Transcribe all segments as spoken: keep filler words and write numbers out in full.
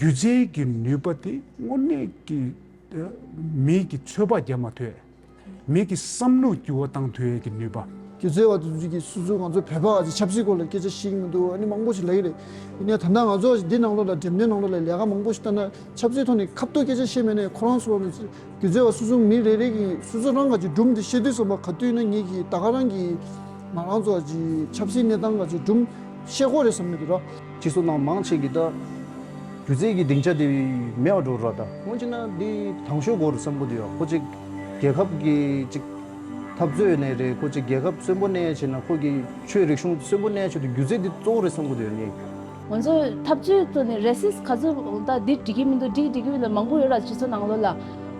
སྒྱུ་རྩལ་གྱི་ནུས་པ་དེ་དངོས་གནས་ཀྱི་མི་གི་ཚོད་དཔག་རྒྱག་མ་ཐུབ། མི་གི་བསམ་བློ་འགྱུར་བ་བཏང་ཐུབ་ཡས་ཀྱི་ནུས་པ། སྒྱུ་རྩལ་བ་དེ་ཚོ་གིས་སོ་སོ་ང་ཚོ་བོད་པ་ཨ་ཅེ་ཆབ་སྲིད་སྐོར་ལ་སྐད་ཆ་བཤད་ཀྱི་མི་འདུག་ཨ་ནི་མང་པོ་ཞིག་ལབ་ཀྱི་རེད། ཡིན་ནའི་ད་ལྟ་ང་ཚོ་འདི་ནང་ལོགས་ལ་འགྲེམས་སྟོན་ནང་ལོགས་ལ་ལས་ཀ་མང་པོ་ཞིག་བལྟས་ན་ཆབ་སྲིད་ཐོག་ནས་ཁ་ཐུག་སྐད་ཆ་བཤད་མེད་ནའི་ཁོ་རང་ཚོ་ནི་སྒྱུ་རྩལ་བ་སོ་སོ་མི་རེ་རེ་གིས་སོ་སོ་རང་ག་ཅིག་སྒྲུང་དེ་བཤད་དུས་ཙམ་པ་ག་དུས་ན་ངེད་ཀྱིས་ད་ག་རང་གིས་ང་རང་ཚོ་ཨ་ཅེ་ཆབ་སྲིད་གནས་སྟངས་ག་ཅིག་སྒྲུང་བཤད་དགོས་རེད་བསམ་གྱི་འདུག་ར། སྤྱི་ཚོགས་ནང་མང་ཆེ་གིས་ད་སྒྱུ་རྩལ་གྱི་སྡིངས་ཆ་དེ་མེད་པ་འགྲོ་ར། ད་འོན་ཅིག་ན་འདི་དང་ཤོས་དགོས་རེད་བསམ་གྱི་འདུག་ཡ། ཁོ་ཅིག་རྒྱལ་ཁབ་ཀྱི་ཅིག་འཐབ་རྩོད་ནས་རེད། ཁོ་ཅིག་རྒྱལ་ཁབ་གསོན་པོ་གནས་བྱས་ན་ཁོ་གི་ཆོས་རིག་གཞུང་གསོན་པོ་གནས་ཆེད་དུ་སྒྱུ་རྩལ་འདི་གཙོ་བོ་རེད་བསམ་གྱི་འདུག་ཡ། ནི་ང་ཚོ་འཐབ་རྩོད་ཐོག་ནས་རེ་སིས་ག་ཚོད་ད་འདི་འགྲིག་གི་མི་འདུག་འགྲིག་འགྲིག་གི་མི་འདུག་མང་པོ་ཡོད་ར། སྤྱི་ཚོགས་ནང་ལོགས་ལ་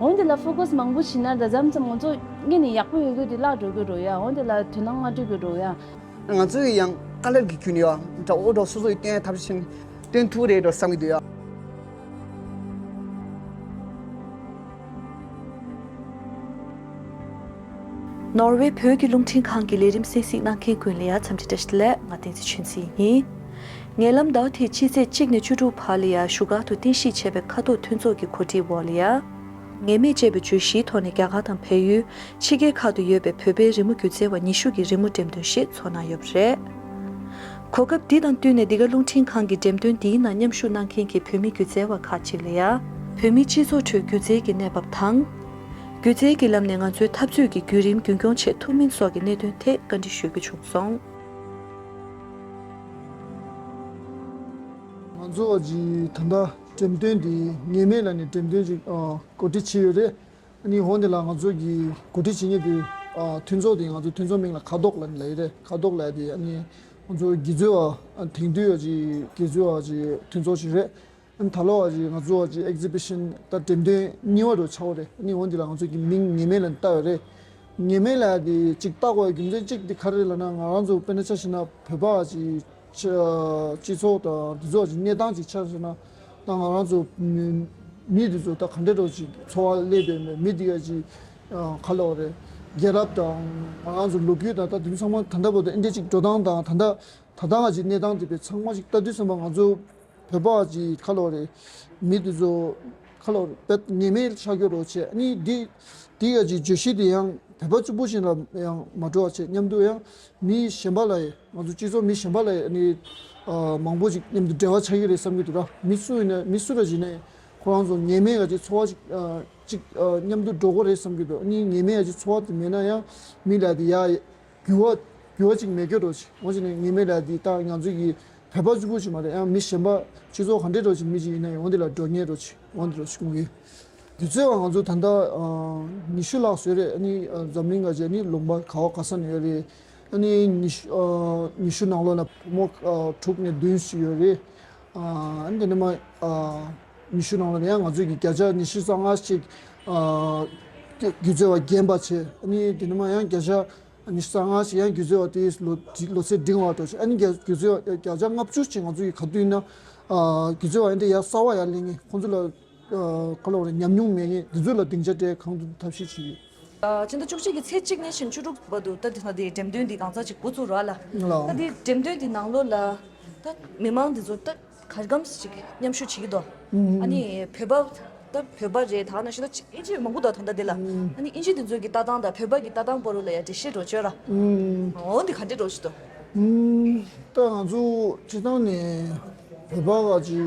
འོན་ཏེ་ལ་ཕོ་ཀས་མང་པོ་བྱས་ན་ད་མཚམས་མཚམས་ང་ཚོ་ངེད་ནས་ཡག་པོ་ཡོད་རྒྱུ་དེ་བརླག་འགྲོ་གི་འགྲོ་ཡ། འོན་ཏེ་ལ་དོ་སྣང་མ་སྤྲོད་གི་འགྲོ་ཡ། ང་ཚོས་ཡང་དཀའ་ལས་ཀྱི་ཁྱོན་ནས་ཡང་འདྲ་བོ་འགྲོ་སོ་སོ་ཡི་སྟོན་ཐབས་ཤེས་སྟོན་ཐུབ་རེད་འགྲོ་བསམ་གྱི་འདུག་ཡ། ནོར་ཝེ་བོད་ཀྱི་རླུང་འཕྲིན་ཁང་གི་ལས་རིམ་གསན་གཟིགས་གནང་མཁན་ཀུན་ལ་ཡང་འཚམས་འདྲི་བཀྲ་ཤིས་བདེ་ལེགས། ང་བསྟན་འཛིན་ཆོས་འཛིན་ཡིན། ངན་ལམ་ཟླ་བ་དེའི་ཕྱི་ཚེས་གཅིག་ནས་བཅུ་དྲུག་བར་ལ་ཡང་བཞུགས་སྒར་དུ་རྟེན་གཞི་བྱས་པའི་ཁ་དོག་མཐུན་ཚོགས་ཀྱི་གོ་སྒྲིག་འོག་ལ་ཡང་། ངེས་མེད་ཅེས་པའི་བརྗོད་གཞིའི་ཐོག་ནས་རྒྱ་གར་དང་བལ་ཡུལ། ཕྱི་རྒྱལ་ཁག་ཏུ་ཡོད་པའི་བོད་པའི་རི་མོ་སྒྱུ་རྩལ་བ་ཉི་ཤུ་གི་རི་མོ་འགྲེམས་སྟོན་ཞིག་ཚོགས་གནང་ཡོད་པ་རེད། གོ་སྐབས་འདི་དང་བསྟུན་ནས་འདི་ག་རླུང་འཕྲིན་ཁང་གི་འགྲེམས་སྟོན་འདིའི་ནང་མཉམ་ཞུགས་གནང་མཁན་གྱི་བོད་མི་སྒྱུ་རྩལ་བ་ཁག་ཅིག་ལ་ཡང་། བོད་མིའི་སྤྱི་ཚོགས་ཁྲོད་སྒྱུ་རྩལ་གྱི་གནས་བབ་དང་། སྒྱུ་རྩལ་གྱི་ལམ་ནས་ང་ཚོའི་འཐབ་རྩོད་ཀྱི་བརྒྱུད་རིམ་རྒྱུན་སྐྱོང་ཆེད་ཐུགས་སྨོན་སོགས་ཀྱི་གནད་དོན་ཐད་བཀའ་འདྲི་ཞུ་རྒྱུ་བྱུང་སོང་། ང་ཚོ་གི་ད་ལྟ་འགྲེམས་སྟོན་འདི་ངེས་མེད་ལ་ནི་འགྲེམས་སྟོན་ཅིག་གོ་སྒྲིག་བྱས་ཡོད་རེད། ཨ་ནི་འོན་ཏེ་ལ་ང་ཚོ་གི་གོ་སྒྲིག་བྱེད་མཁན་དེ་ཨ་མཐུན་ཚོགས་དེ་ང་ཚོ་མཐུན་ཚོགས་མིང་ལ་ཁ་དོག་ལབ་ནས་ལབ་ཡི་རེད། ཁ་དོག་ལབ་ཡ་དེ་ཨ་ནི་ང་ཚོ་སྒྱུ་རྩལ་བ་ཨ་དེང་དུས་ཡ་གི་སྒྱུ་རྩལ་བ་གི་མཐུན་ཚོགས་ཤིག་རེད། ཨ་ནི་ད་ལོ་བ་གི་ང་ཚོ་བ་གི་ཨེག་ཛི་བི་ཤན་ད་འགྲེམས་སྟོན་གཉིས་པ་རུ་ཆགས་པ་རེད། ཨ་ནི་འོན་ཏེ་ལ་ང་ཚོ་གི་མིང་ངེས་མེད་ལབ་ནས་བཏགས་ཡོད་རེད། ངེས་མེད་ལབ་ཡ་དེ་གཅིག་བཏགས་དགོས་ཡ་རྒྱུ་མཚན་གཅིག་དེ་ག་རེ་རེད་ལབ་ན། ང་རང་ཚོ་དཔེར་ན་ཆ་བཞག་ན་བོད་པ་བ་གི་སྤྱི་སྤྱི་ཚོགས་དང་འདི་ཚོ་གི་གནས་སྟངས་ཅིག་ཆ་བཞག་ན། ད་ང་རང་ཚོ་མི་མི་འདི་ཚོ་ད་ག་འདྲ་འདྲ་ཅིག་འཚོ་བ་སླེབས་ཡོད་མེད། མི་འདི་ག་ཅིག་ག་ལབ་རེད། རྒྱལ་རབས་དང་ང་རང་ཚོ་ལོ་རྒྱུས་དང་ད་དེ་ཚོ་ཚང་མ་ད་ལྟ་བར་དུ་ཨེ་འདྲ་ཅིག་འགྲོ་སྟངས་དང་ད་ལྟ་ད་ལྟ་ང་ཅིག་གནས་སྟངས་དེ་བས་ཚང་མ་ཅིག་ལྟ་དུས་ཙམ་པ་ང་ཚོ་བོད་པ་ཅིག་ག་ལབ་རེད། མི་འདི་ཚོ་ག་ལབ་རེད། དཔེ་ངེས་མེད་ཆགས་རྒྱུ་རོ་བྱས། ཨ་ནི་འདི་འདི་ག་ཅིག་བརྗོད་གཞི་དེ་ཡང་བོད་པ་གཅིག་པུ་ཞིག་ལ་ཡང་མ་འགྲོ་བ་བྱས། མཉམ་དུ་ཡང་མི་གཞན་པ་ལ་ཡང་ང་ཚོ་སྤྱི་ཚོགས་མི་གཞན་པ་ལ་ཡང་ནི་ཨ་མང་པོ་ཅིག་མཉམ་དུ་འབྲེལ་བ་ཆགས་ཀྱི་རེད་བསམ་གྱི་འདུག་ར། མི་སུ་ཡིན་ན་མི་སུ་ར་ཞིག་ནས་ཁོ་རང་ཚོ་ངེས་མེད་ག་ཅིག་འཚོ་བ་ཅིག་ཨ་ཅིག་ཨ་མཉམ་དུ་འགྲོ་དགོས་རེད་བསམ་གྱི་འདུག་ཨ་ནི་ངེས་མེད་ག་ཅིག་འཚོ་བ་དེ་མེད་ན་ཡང་མི་ལ་དེ་ཡ་འགྱུར་བ་འགྱུར་བ་ཅིག་མེད་སྐྱོ་འགྲོ་ཅིག་འོ་ཅིག་ནས་ངེས་མེད་ལ་དེ་ད་ང་ཚོ་གི་བོད་པ་གཅིག་པུ་ཅིག་མ་རེད། ཡང་མི་གཞན་པ་སྤྱི་ཚོགས་ག་འདྲས་འགྲོ་ཅིག་མི་ཅིག་ཡིན་ན་ཡང་འོ་འདི་ལ་འགྲོ་ཉེ་འགྲོ་ཅིག་འོ་འདི་འགྲོ་ཅིག་ངུ་གི། སྒྱུ་རྩལ་བ་ང་ཚོ་ད་ལྟ་ཨ་ཉི་ཤུ་ལྷག་ཙམ་རེད། ཨ་ནི་ཨ་འཛམ་གླིང་ག་ཅིག་ཨ་ནི་ལུང་པ་ག་བ་ག་ས་ནས་ཡོད་རེད། ཨ་ནི་ཉི་ཤུ་ཨ་ཉི་ཤུ་ནང་ལོགས་ལ་བུ་མོ་ཨ་དྲུག་ནས་བདུན་ཞིག་ཡོད་རེད། ཨ་ཨ་ནི་དེ་ནས་མ་ཨ་ཉི་ཤུ་ནང་ལོགས་ལ་ཡང་ང་ཚོ་གི་བརྒྱ་ཆ་ཉི་ཤུ་རྩ་ལྔ་ཞིག་ཨ་སྒྱུ་རྩལ་བ་རྒན་པ་བྱས། ཨ་ནི་དེ་ནས་མ་ཡང་བརྒྱ་ཆ་ཉི་ཤུ་རྩ་ལྔ་ཞིག་ཡང་སྒྱུ་རྩལ་བ་དེའི་ལོ་ལོ་ཚད་འབྲིང་བ་འགྲོ་ཞིག་ཨ་ནི་རྒྱ་སྒྱུ་རྩལ་བ་བརྒྱ་ཆ་ལྔ་བཅུ་ཞིག་ང་ཚོ་གི་ག་དུས་ཡིན་ན་ཨ་སྒྱུ་རྩལ་བ་ཡིན་དེ་ཡར་གསར་བ་ཡར་སླེབས་མཁན། ཁོང་ཚོ་ལ་ཨ་ག་ལབ་རེད། ཉམས་མྱོང་མེད་མཁན་འདི་ཚོ་ལ་སྡིངས་ཆ་སྤྲད། གང་ཐུབ་ཐབས་ཤེས་བྱེད་ཀྱི་ཡོད། ཨ་ཕྱི་ཟླ་བཅུ་གཅིག་གི་ཚེས་གཅིག་ནས་བཞིན་བཅུ་དྲུག་བར་དུ་ད་འདི་ད་འདི་འགྲེམས་སྟོན་འདི་གང་ཚ་ཅིག་འགོ་ཚུགས་ར་ལ། ལགས། ད་འདི་འགྲེམས་སྟོན་འདི་ནང་ལོགས་ལ་ད་མི་མང་འདི་ཚོ་ད་ག་རེ་གམ་ཞིག་མཉམ་ཞུགས་བྱེད་ཀྱི་འདུག་ཨ་ནི་བོད་པ་ད་བོད་པ་རེད། ད་ནང་བཞིན་ད་ཨིན་ཇི་མང་པོ་འདུག་ད་ལྟ་འདི་ལ། ཨ་ནི་ཨིན་ཇི་འདི་ཚོ་གི་ལྟ་སྟངས་དང་བོད་པ་གི་ལྟ་སྟངས་བར་ལ་ཡ་འགྲེལ་བཤད་འགྲོ་བྱོས་ར། འོ་འདི་ག་འདྲས་འགྲོ་བཞིན་འདུག་ད་ང་ཚོ་སྤྱི་བཏང་ནས་བོད་པ་ག་ཅིག་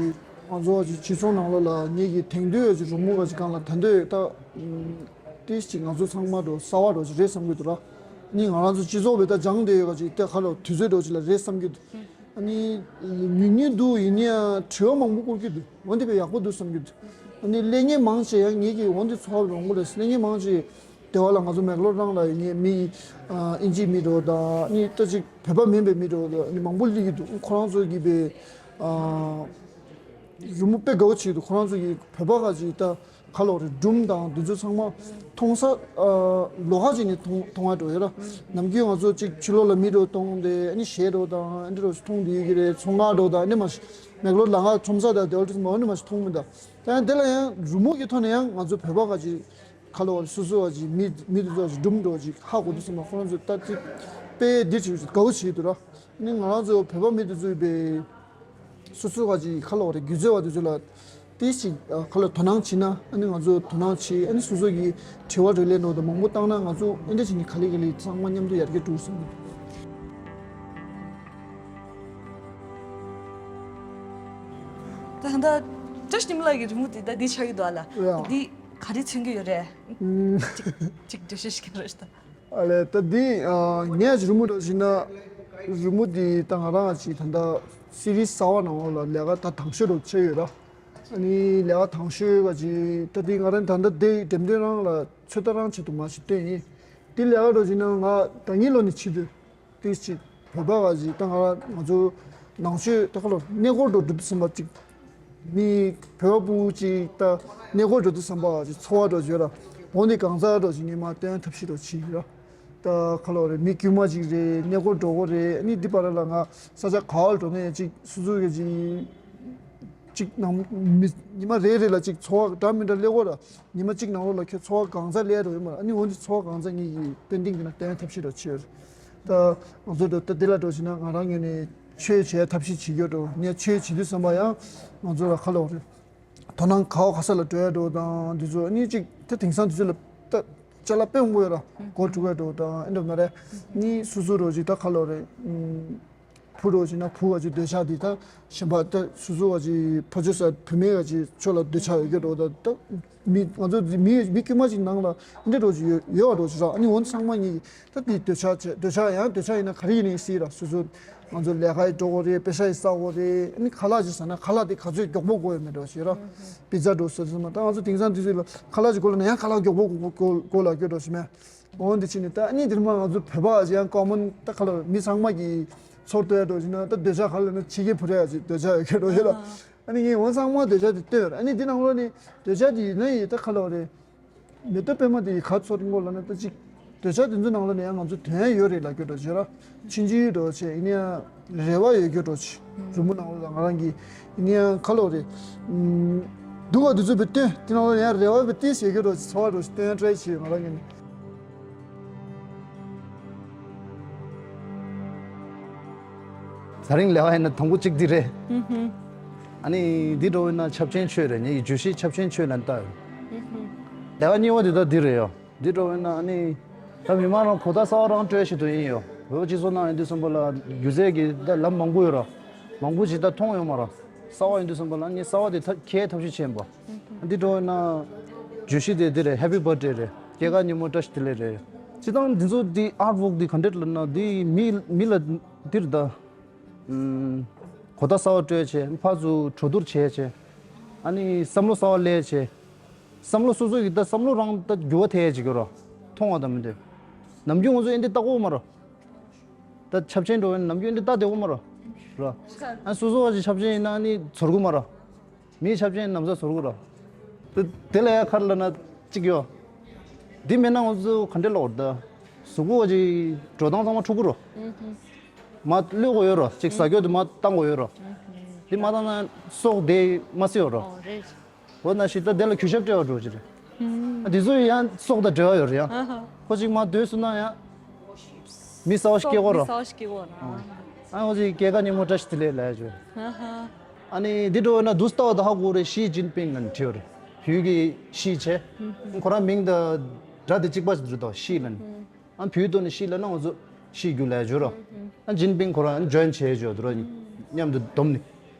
ང་ཚོ་ག་ཅིག་སྤྱི་ཚོགས་ནང་ལོགས་ལ་ངེད་ཀྱི་དེང་དུས་ཡ་ཅིག་རི་མོ་ག་ཅིག་སྒང་ལ་ད་འདོད་ད་ཏིས་ཅིག་ང་ཚོ་ཚང་མ་འགྲོ་གསར་བ་འགྲོ་ཅིག་རེད་བསམ་གྱི་འདུག་ར། ནི་ང་རང་ཚོ་སྤྱི་ཚོགས་བས་ད་སྦྱངས་བསྡད་ཡོད་ག་ཅིག་ད་ག་ལོ་དུས་ཚོད་འགྲོ་ཅིག་ལ་རེད་བསམ་གྱི་འདུག་ཨ་ནི་ཉུང་ཉུང་འདུག་ཡིན་ནའི་དྲི་བ་མང་པོ་བསྐུར་གྱི་འདུག་འོན་ཏེ་བས་ཡག་པོ་འདུག་བསམ་གྱི་འདུག་ཨ་ནི་གླེང་མཁན་མང་ཆེ་ཡང་ངེད་ཀྱི་འོན་ཏེ་ཚོར་བ་མང་པོ་རེད། གླེང་མཁན་མང་ཆེ་སྡེ་བ་ལ་ང་ཚོ་མེག་ལོར་རང་ལ་ཡིན་ངེད་མི་ཨ་ཨིན་ཇི་མི་འགྲོ་དང་ནི་ད་ཅིག་བོད་པ་མིན་པའི་མི་འགྲོ་ནི་མང་པོ་སླེབས་ཀྱི་འདུག་ཁོ་རང་ཚོ་གིས་པའི་ཨ་རི་མོ་དཔེ་དགའ་བོ་བྱེད་ཀྱི་འདུག་ཁོ་རང་ཚོ་གིས་བོད་པ་ག་ཅིག་ད་ག་ལོ་རེད། སྒྲུང་དང་འདི་ཚོ་ཚང་མ་མཐོང་ས་ཨ་ལོགས་ཀ་ཅིག་ནས་མཐོང་མཐོང་བ་འགྲོ་ཡོད་ར། ནམ་རྒྱུན་ང་ཚོ་ཅིག་ཕྱི་ལོགས་ལ་མི་འགྲོ་མཐོང་སྟེ་ཨ་ནི་གཞས་འགྲོ་དང་ཨ་འདི་འགྲོ་མཐོང་བསྡད་ཀྱི་རེད། ཚོང་ཁང་འགྲོ་དང་ཨ་ནི་མ་གཞི་མེག་ལོར་ལ་ང་ཁྲོམ་ས་དང་དེ་འདྲ་མ་འོ་ནི་མ་གཞི་མཐོང་མི་འདུག་ད་ཡང་དེ་ལ་ཡང་རི་མོ་གི་ཐོག་ནས་ཡང་ང་ཚོ་བོད་པ་ག་ཅིག་ག་ལོ་སོ་སོ་བ་ཅིག་མི་མི་དེ་ཚོ་ཅིག་སྒྲུང་འགྲོ་ཅིག་ཧ་གོ་དུས་ཙམ་པ་ཁོ་རང་ཚོ་ལྟ་ཅིག་དཔེ་འདི་ཅིག་དགའ་བོ་བྱེད་འདུག་ར། ནི་ང་རང་ཚོ་བོད་པ་མི་དེ་ཚོས་པའི་སོ་སོ་བ་ཅིག་ག་ལོ་རེད། སྒྱུ་རྩལ་བ་དེ་ཚོ་ལ་ ཏིས་ཅིག་ཁ་ལ་དོ་སྣང་བྱེད་ན། ཨ་ནི་ང་ཚོ་དོ་སྣང་བྱེད། ཨ་ནི་སོ་སོ་གི་དྲི་བ་རེ་ལས་ནོ་དང་མང་པོ་བཏང་ན། ང་ཚོ་ཨེ་འདྲ་བྱེད་ནི་ག་ལེ་ག་ལེ་ཚང་མ་མཉམ་དུ་ཡར་རྒྱས་འགྲོ་སོང་། ད་ད་བཀྲ་ཤིས་ཉི་མ་ལགས་ཀྱི་རི་མོ་དེ་ད་འདི་ཆགས་ཀྱི་འདུག་ཨ་ལ། ཡ། འདི་ག་རེ་མཚོན་གྱི་ཡོད་རེད། ཨུམ། ཅིག་འགྲེལ་བཤད་ཞིག་རོགས་ད། ཨ་ལས་ད་འདི་ངས་རི་མོ་འདྲ་ཞིག་ན། རི་མོ་འདི་ད་ང་རང་ཅིག་ད་ལྟ་སི་རི་གསར་བ་ནང་ལོགས་ལ་ལས་ཀ་ད་དང་ཤོས་རུ་ཆེ་ཡོད་ར། ཨ་ནི་ལས་ཀ་དང་ཤོས་ག་ཅིག་ད་འདི་ང་རང་ད་ལྟ་འདི་འགྲེམས་སྟོན་རང་ལ་ཚོད་ལྟ་རང་ཆེད་དུ་མ་ཞིག་བཏོན་ཡིན། འདི་ལས་ཀ་འདྲ་ཞིག་ན་ང་ད་ངའི་ལོ་ནས་བྱེད་དུས། ཏིས་ཅིག་བོད་པ་ག་ཅིག་ད་ང་ང་ཚོ་ནང་ཆོས་ད་ཁ་ལོ་གནས་སྐོར་འགྲོ་འགྲུབ་ཟིན་པ་ཅིག་མི་བོད་པ་སྤུ་གུ་ཅིག་ད་གནས་སྐོར་འགྲོ་འདུག་བསམ་པ་ག་ཅིག་ཚོར་བ་འགྲོ་བརྗོད་ལ། འོ་འདི་གང་ཟག་འགྲོ་ཅིག་ངས་མ་སྟོན་ཐབས་ཤེས་འགྲོ་བྱེད་ཀྱི་ར། ད་ཁ་ལོ་རེད། མི་དཀྱུས་མ་ཅིག་རེད། གནས་སྐོར་འགྲོ་གོ་རེད། ཨ་ནི་འདི་བར་ལ་ང་ས་ཆ་ག་བར་འགྲོ་ནས་ཅིག་སུ་སུ་ག་ཅིག་ཅིག་ནང་མི་ཉི་མ་རེ་རེ་ལ་ཅིག་ཚོར་བ་འདྲ་མི་འདྲ་སླེབས་གོ་ར། ཉི་མ་གཅིག་ནང་ལོགས་ལ་ཁྱོད་ཚོར་བ་གང་ཚ་ལས་རོ་ཡོད་མ་རེད། ཨ་ནི་འོ་འདི་ཚོར་བ་གང་ཚ་ངེད་ཀྱིས་ཏན་ཏིག་གི་ན་སྟོན་ཐབས་ཤེས་རོ་བྱེད་རེད། ད་ང་ཚོ་འགྲོ་ད་འདི་ལ་འགྲོ་ཞིག་ན་ང་རང་ངོས་ནས་ཆོས་བྱས་ཐབས་ཤེས་བྱེད་རྒྱུ་འགྲོ། ངས་ཆོས་བྱེད་དུས་བསམ་པ་ཡང་ང་ཚོ་ལ་ཁ་ལོག་རེད། དོ་སྣང་ག་བ་ག་ས་ལ་འགྲོ་ཡ་འགྲོ་དང་འདི་ཚོ་ཨ་ནི་གཅིག་ད་དེང་སང་འདི་ཚོ་ལ་ད་ཅ་ལག་དཔེ་མང་པོ་ཡོད་ར། སྒོ་དཀྲུག་ཡ་འགྲོ་དང་ཨེ་འགྲོ་མ་རེད། ནི་སུ་སུ་རོ་ཅིག་ད་ཁ་ལོག་རེད། ཨུམ། བུ་རོ་ཅིག་ན་བུ་བ་ཅིག་འདོད་ཆགས་དེ་ད་གཞན་པ་ད་སུ་སུ་བ་ཅིག་ཕ་ཆོས་ས་བུད་མེད་བ་ཅིག་ཕྱོགས་ལ་འདོད་ཆགས་ཡོད་རྒྱུ་འགྲོ་ད། ད་མི་ང་ཚོ་མི་མི་དཀྱུས་མ་ཅིག་ནང་ལ་འདི་འགྲོ་ཅིག་ཡོད་ཡོད་བ་འགྲོ་ཅིག་ར། ཨ་ནི་འོན་ཚང་མ་ཉིད་ད་དེ་འདོད་ཆགས་བྱས། འདོད་ཆགས་ཡང་འདོད་ཆགས་ཡིན་ན་ག་རེ་ཡིན་ནའི་སྲིད་ར། སུ་སུ་ང་ཚོ་ལས་ཀ་ཡི་འགྲོ་དགོས་རེད། པེ་ཤ་ཡི་ཟ་དགོས་རེད། ཨ་ནི་ཁ་ལག་ཅིག་ཟ་ན་ཁ་ལག་དེ་ག་ཚོད་མགྱོགས་པོ་དགོས་ཡོད་མེད་འགྲོ་ཞེས་ར། པི་ཛ་འགྲོ་སོ་སོ་མ་ད་ང་ཚོ་དེང་སང་དུས་ཚོད་ལ་ཁ་ལག་ཅིག་དགོས་ལ་ན་ཡང་ཁ་ལག་མགྱོགས་པོ་དགོས་དགོས་དགོས་ལ་སྐྱོ་འགྲོ་ཞེས་མེད། འོ་འདི་ཕྱིན་ནས་ད་ཨ་ནི་འདིར་མ་ང་ཚོ་བོད་པ་ཅིག་ཡང་ཀོ་མོན་ད་ཁ་ལ་མི་ཚང་མ་གིས་ཚོར་ལྟོས་ཡ་འགྲོ་ཞིག་ན་ད་འདོད་ཆགས་ག་ལ་ན་ཕྱི་རྒྱལ་བུ་ར་ཡ་ཅིག་འདོད་ཆགས་ཡོད་ཁྱོད་འགྲོ་ཡོད་ལ། ཨ་ནི་ངས་འོ་ཚང་མ་འདོད་ཆགས་དེ་ལྟོས་ཡོད་ར། ཨ་ནི་འདི་ནང་ལོགས་ནས་འདོད་ཆགས་དེ་ཡིན་ན་ཡིན་ད་ཁ་ལ་བ་རེད། མེ་ཏོག་པད་མ་དེ་ཡི་ག་ཚོར་མགོ་ལ་ན་ད་ཅིག་འདོད་ཆགས་དེ་ཚོ་ནང་ལོགས་ནས་ཡང་ང་ཚོ་དོན་ཡོད་རེད་ལ་སྐྱོ་འགྲོ་བྱོས་ར། ཆུང་ཆུང་འགྲོ་བྱས་ཡིན་ཡང་རེ་བ་ཡོད་རྒྱུ་འགྲོ་ཆེ། རི་མོ་ནང་ལོགས་ལ་ང་རང་གི་ཡིན་ཡང་ཁ་ལོ་རེད། སྡུག་པ་དེ་ཚོ་བི་སྟོན་དེ་ནང་ལོགས་ཡང་རེ་བ་བི་ཏིས་ཡོད་རྒྱུ་འགྲོ་ཆེ། ཚོར་བ་འགྲོ་ཆེ་སྟོན་ཡང་ཊ་རའི་བྱེད་ང་རང་གི་ནི། ད་རིང་ལས་ཀ་ཡིན་ན་དང་པོ་གཅིག་འདི་རེད། ཨ་ནི་འདི་འགྲོ་ཡིན་ན་ཆབ་ཆེན་ཆོས་རེད། ངའི་བརྗོད་གཞི་ཆབ་ཆེན་ཆོས་ལ་ལྟ་ཡོད། ལས་ཀ་གཉིས་པ་འདི་ད་འདི་རེད་ཡོ། འདི་འགྲོ་ཡིན་ན་ཨ་ནི་ད་མི་མང་རང་གོ་ད་གསར་པ་རང་སྤྲོད་བྱེད་དུ་ཡིན་ཡོ། བོད་སྤྱི་ཚོགས་ནང་ཡིན་དུས་ཙམ་པ་ལ་སྒྱུ་རྩལ་གྱི་ད་ལམ་མང་པོ་ཡོད་ར། མང་པོ་ཞིག་ད་མཐོང་ཡོད་མ་ར། གསར་པ་ཡིན་དུས་ཙམ་པ་ལ་ཨ་ནི་གསར་པ་དེ་ད་ཁྱེད་ཐབས་ཤེས་བྱེད་པ། འདི་འགྲོ་ཡིན་ན་བརྗོད་གཞི་དེ་འདི་རེད། Happy Birthday རེད། སྐྱེས་སྐར་ཉིན་མོ་བཀྲ་ཤིས་བདེ་ལེགས་རེད། སྤྱིར་བཏང་འདི་ཚོ་འདི་ཨར་ཝོག་འདི་ག་འདྲས་ལབ་ན་འདི་མི་མི་ལ་འདིར་ད། གོ་ད་གསར་པ་སྤྲོད་བྱས་ཕར་ཚུར་གྲོས་བསྡུར་བྱས་བྱས། ཨ་ནི་བསམ་བློ་གསར་པ་སླེབས་བྱས། བསམ་བློ་སོ་སོ་ཡི་ད་བསམ་བློ་རང་ད་འགྱུར་བ་ཐེབས་བྱེད་ཀྱི་རོ། མཐོང་བ་དང་མི་འདོད། ནམ་རྒྱུན་ང་ཚོ་ཨེ་འདི་ལྟ་གོ་མ་རོ། ད་ཆབ་ཆེན་འགྲོ་བའི་ནམ་རྒྱུན་ཨེ་འདི་ལྟ་བསྡད་གོ་མ་རོ། རོ། ཨ་སོ་སོ་བ་ཞིག་ཆབ་ཆེན་ཡིན་ན་ཨ་ནི་ཚོར་གོ་མ་རོ། མིའི་ཆབ་ཆེན་ནམ་ཟ་ཟུར་གུ་རོ། དེ་དེ་ལ་ཡ་ཁར་ལ་ན་གཅིག་ཡོ། འདི་མེད་ན་ང་ཚོ་ག་འདྲ་ལོག་ད། གཟུགས་པོ་ཅིག་འགྲོ་སྟངས་ཚང་མ་འཁྲུག་གི་རོ། མ་གློད་དགོས་ཡོད་རོ། གཅིག་ཟ་རྒྱུ་དེ་མ་བཏང་དགོས་ཡོད་རོ། འདི་མ་བཏང་ན་སྲོག་དེ་མ་སྲིད་ཡོད་རོ། འོ་ན་ཞིག་ད་དེ་ལ་གུས་ཞབས་སྤྲད་པ་འགྲོ་ཅི་རེད། འདི་ཚོ་ཡང་སྲོག་དང་འབྲེལ་བ་ཡོད་རེད་ཡང་། ཁོ་གཅིག་མ་སྡོད་སོང་ན་ཡང་། མི་གསར་བ་ཞིག་སྐྱེ་གོ་རོ། མི་གསར་བ་ཞིག་སྐྱེ་གོ་རོ། ཨ་ནི་ཁོ་གཅིག་སྐྱེས་སྐར་ཉིན་མོ་བཀྲ་ཤིས་བདེ་ལེགས་ལབ་ཡ་བྱོས། ཨ་ནི་འདི་འགྲོ་བ་ན་དུས་ལྟ་བ་དང་ཧ་གོ་རེད། ཞི་ཅིན་ཕིང་ལ་བྲིས་ཡོད་རེད། བོད་ཀྱི་ཞི་བྱས། ཁོ་རང་མིང་དང་སྒྲ་དེ་གཅིག་པ་ཞིག་རེད་དོ། ཞི་ལབ་ནས། ཨ་བོད་དོན་ནས་ཞི་ལབ་ན་ང་ཚོ་ཞི་རྒྱུ་ལབ་བྱོས་རོ། ཨ་ཅིན་ཕིང་ཁོ་རང་ཇོན་བྱས་བྱོས་དུ་རོ། མཉམ་དུ་བསྡོམས་ནས།